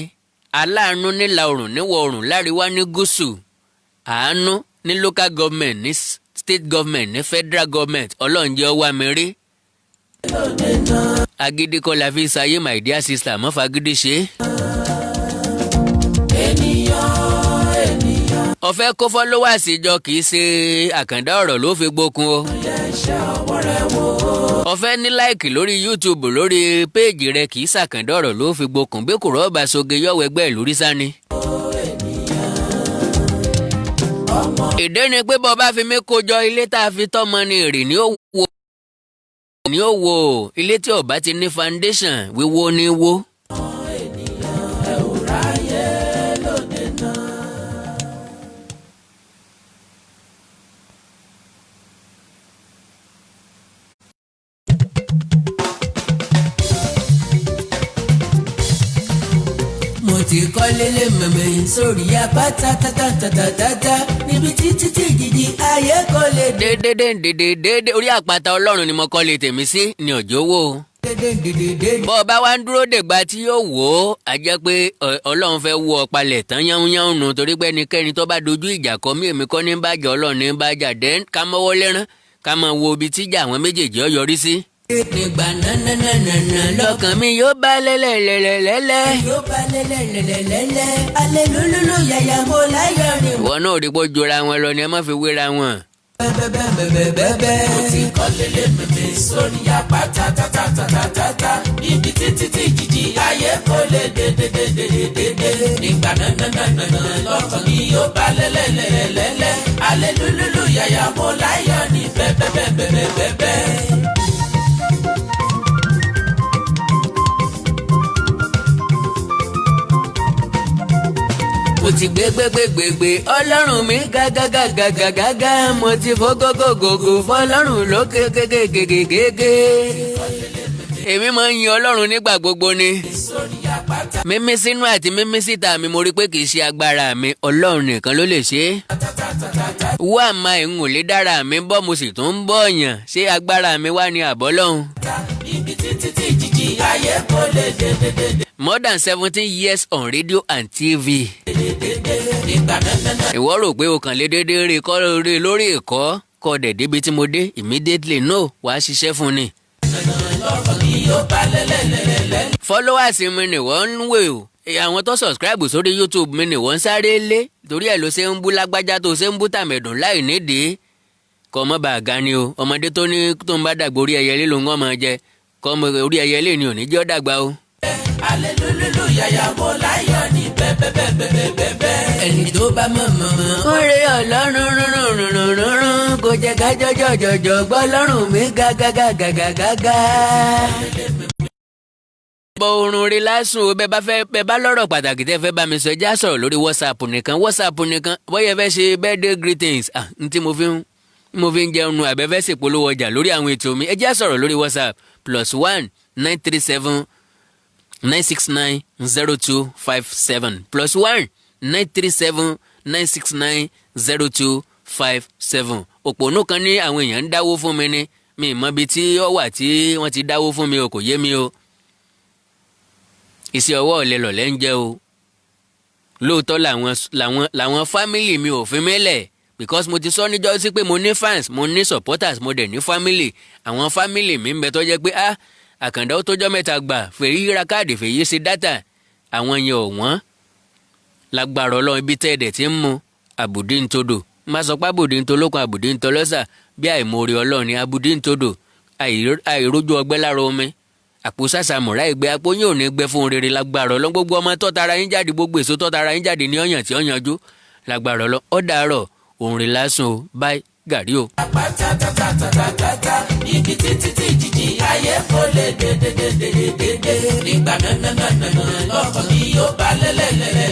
aláàánú nílà oòrùn, níwọ̀ oòrùn, láríwá, ní gúúsù, àánú ní local government, ní state government, ní federal government, Ọlọ́run jẹ́ ó wá mi rí. Agídí kọ́ la fi ṣayé, my dear sister, mọ́ fagídí ṣe é. Ènìyàn, ènìyàn. Ọ̀fẹ́ kó followers jọ, kì í ṣe àkàndá ọ̀rọ̀ ló fi gbókun o. Yẹ iṣẹ́ ọwọ́ rẹ̀ wò. Ọ̀fẹ́ ní like lórí YouTube, lórí péèjì rẹ, kì í ṣàkàndá ọ̀rọ̀ ló fi gbókun. Bí kò rọ́ọ̀bà soge yọ̀wọ̀ ẹgbẹ́ ìlú rí sáni. Ọmọ. Ìdí ni pé bọ́ bá fi mí kójọ, ilé tá a fi tọ́mọ ni èrè ní ó wo ní ó wo. Ilé tí ó bá ti ní foundation, wíwó ní wó. Ènìyàn, ẹ ò ráyè lóde náà. Mo ti kọ́lé lé mẹ̀mẹ́ sórí apáta tátátátátá níbi títí tí jìjì ayé kò lè dé. Dédédédédédé, orí àpáta Ọlọ́run ni mo kọ́ lé tèmi sí ní ọjọ́ wo. Dédédédédé. Bọ́ ọ bá wá ń dúró dègbà tí yóò wò ó, a jẹ́ pé Ọlọ́run fẹ́ wú ọ palẹ̀ tán yánnyán nù, torí pé ẹnikẹ́ni tó bá dojú ìjà kọ mí, èmi kọ́ ní bàjẹ́, Ọlọ́run ní bàjẹ́. Dẹ́n ká mọ́wọ́ lẹ́rán, Ká máa wo ibi tíjà àwọn méjèèjì ó yọrí sí. Nígbà nánánánánà lọ́kàn mi yóò bá lẹ́lẹ́lẹ́lẹ́lẹ́. Yóò bá lẹ́lẹ́lẹ́lẹ́lẹ́, alelúlúlú yàyà mo láyọ̀ ni. Ìwọ náà rí pé ó jọra wọn lọ ni, ẹ má fi wéra wọn. Bẹ́ẹ̀bẹ́ẹ̀bẹ́ẹ̀bẹ́ẹ̀. Mo ti kọ́lé lé mímí sórí àpáta tátátátátá, ibi títí tí jìjì ayé kò lè dédédédédédé. Nígbà nánánánánà lọ́kàn mi yóò bá lẹ́lẹ́lẹ́lẹ́lẹ́, alelúlúlú yàyà mo láyọ̀ ní bẹ́ẹ̀bẹ́ẹ̀bẹ́ẹ̀bẹ́ẹ̀. Mo ti gbé gbé gbé gbé gbé ọlọ́run mi gágágágágágá, mo ti fọ́ gógógógó fọlọ́run lókè kékékékékéké. Èmi máa ń yin ọlọ́run nígbà gbogbo ni. Mímí sínú àti mímí síta mi, mo rí pé kì í ṣe agbára mi, ọlọ́run nìkan ló lè ṣe é. Wá máa ń ò lè dára mi bọ́, mo sì tún ń bọ̀ yàn, ṣé agbára mi wá ní àbọ́lọ́hún. Ibi títí tí jìjì ayé kò lè dédédédé. More than 17 years on radio and TV. Nígbà nánánà. Ìwọ rò pé o kàn lè déédéé rí kọ́ rí lórí ìkọ́ kọ́ dẹ̀ débi tí mo dé immediately? No, wàá ṣiṣẹ́ fún ni. Lọ́kàn mi yóò bá lẹ́lẹ́lẹ́lẹ́lẹ́. Followers mi ni wọ́n ń wò o, àwọn tó subscribe sórí YouTube mi ni wọ́n ń sáré lé, torí ẹ̀ ló ṣe ń bú lágbájá, tó ṣe ń bú tàmẹ̀dùn láì nídìí. Kọ́ ọmọ bá a ga ni o. Ọmọdé tó ní tó ń bá dàgbà, orí ẹyẹlé ló ń wọ́n máa jẹ. Kọ́ ọmọ orí ẹyẹlé ni ò ní jẹ́ ọ́ dàgbà o. Alelúlúlú yàyà mo láyọ̀ ní bẹ́ẹ̀bẹ́ẹ̀bẹ́ẹ̀bẹ́ẹ̀. Ẹni tó bá mọ̀ mọ̀ mọ̀. Kórè ọlọ́run rúnrúnrúnrún kò jẹ́ ká jọjọjọjọ gbọ́ lọ́rùn mi gágágágágágá. Bọ orun rí lásùn o. Bẹ́ẹ̀ bá fẹ́, bẹ́ẹ̀ bá lọ́rọ̀ pàtàkì tẹ́ fẹ́ bá mi sọ, já sọ̀rọ̀ lórí WhatsApp nìkan, WhatsApp nìkan. Bóyá ẹ fẹ́ ṣe birthday greetings, ah, n tí mo fi ń jẹun nu, àbẹ́ fẹ́ ṣèpolówó ọjà lórí àwọn ètò mi, ẹ já sọ̀rọ̀ lórí WhatsApp, +1 937 969 0257, +1 937 969 0257. Òpònú kan ní àwọn èèyàn ń dáwó fún mi ní mi mọ ibi tí ó wà tí wọ́n ti dáwó fún mi o, kò yé mi o. Iṣẹ́ ọwọ́ ọ̀lẹ lọ̀lẹ́ ń jẹ́ o. Lóòótọ́ làwọn family mi ò fi mí lẹ̀, because mo ti sọ níjọ́ sí pé mo ní fans, mo ní supporters, mo dẹ̀ ní family. Àwọn family mi ń bẹ tó jẹ́ pé, ah, àkàndá, ó tójọ́ mẹ́ta gbà, fèyí ra káàdì, fèyí ṣe data. Àwọn yẹn ò wọ́n lágbára ọlọ́run. Ibi tẹ́ ẹ̀dẹ̀ tí ń mu àbùdí ń todò, má sọ pé àbùdí ń tolókun, àbùdí ń tọlọ́sà, bí àìmoore ọlọ́run ni àbùdí ń todò. Àìrójú ọgbẹ́ lára omi, àpò sàṣàmùrà ìgbẹ́, àpò yín ò ní gbẹ fún rere lágbára ọlọ́run. Gbogbo ọmọ tọ́tara yín jáde, gbogbo èso tọ́tara yín jáde ní ọ̀yàn tí ó yanjú lágbára ọlọ́run. Ó dàárọ̀, òun rè lásùn o, báyìí gàrí o. Àpáta tátátátátá, ibi títí tí jìjì ayé kò lè dédédédédé. Nígbà nánánánà lọ́kàn mi yóò bá lẹ́lẹ́lẹ́lẹ́.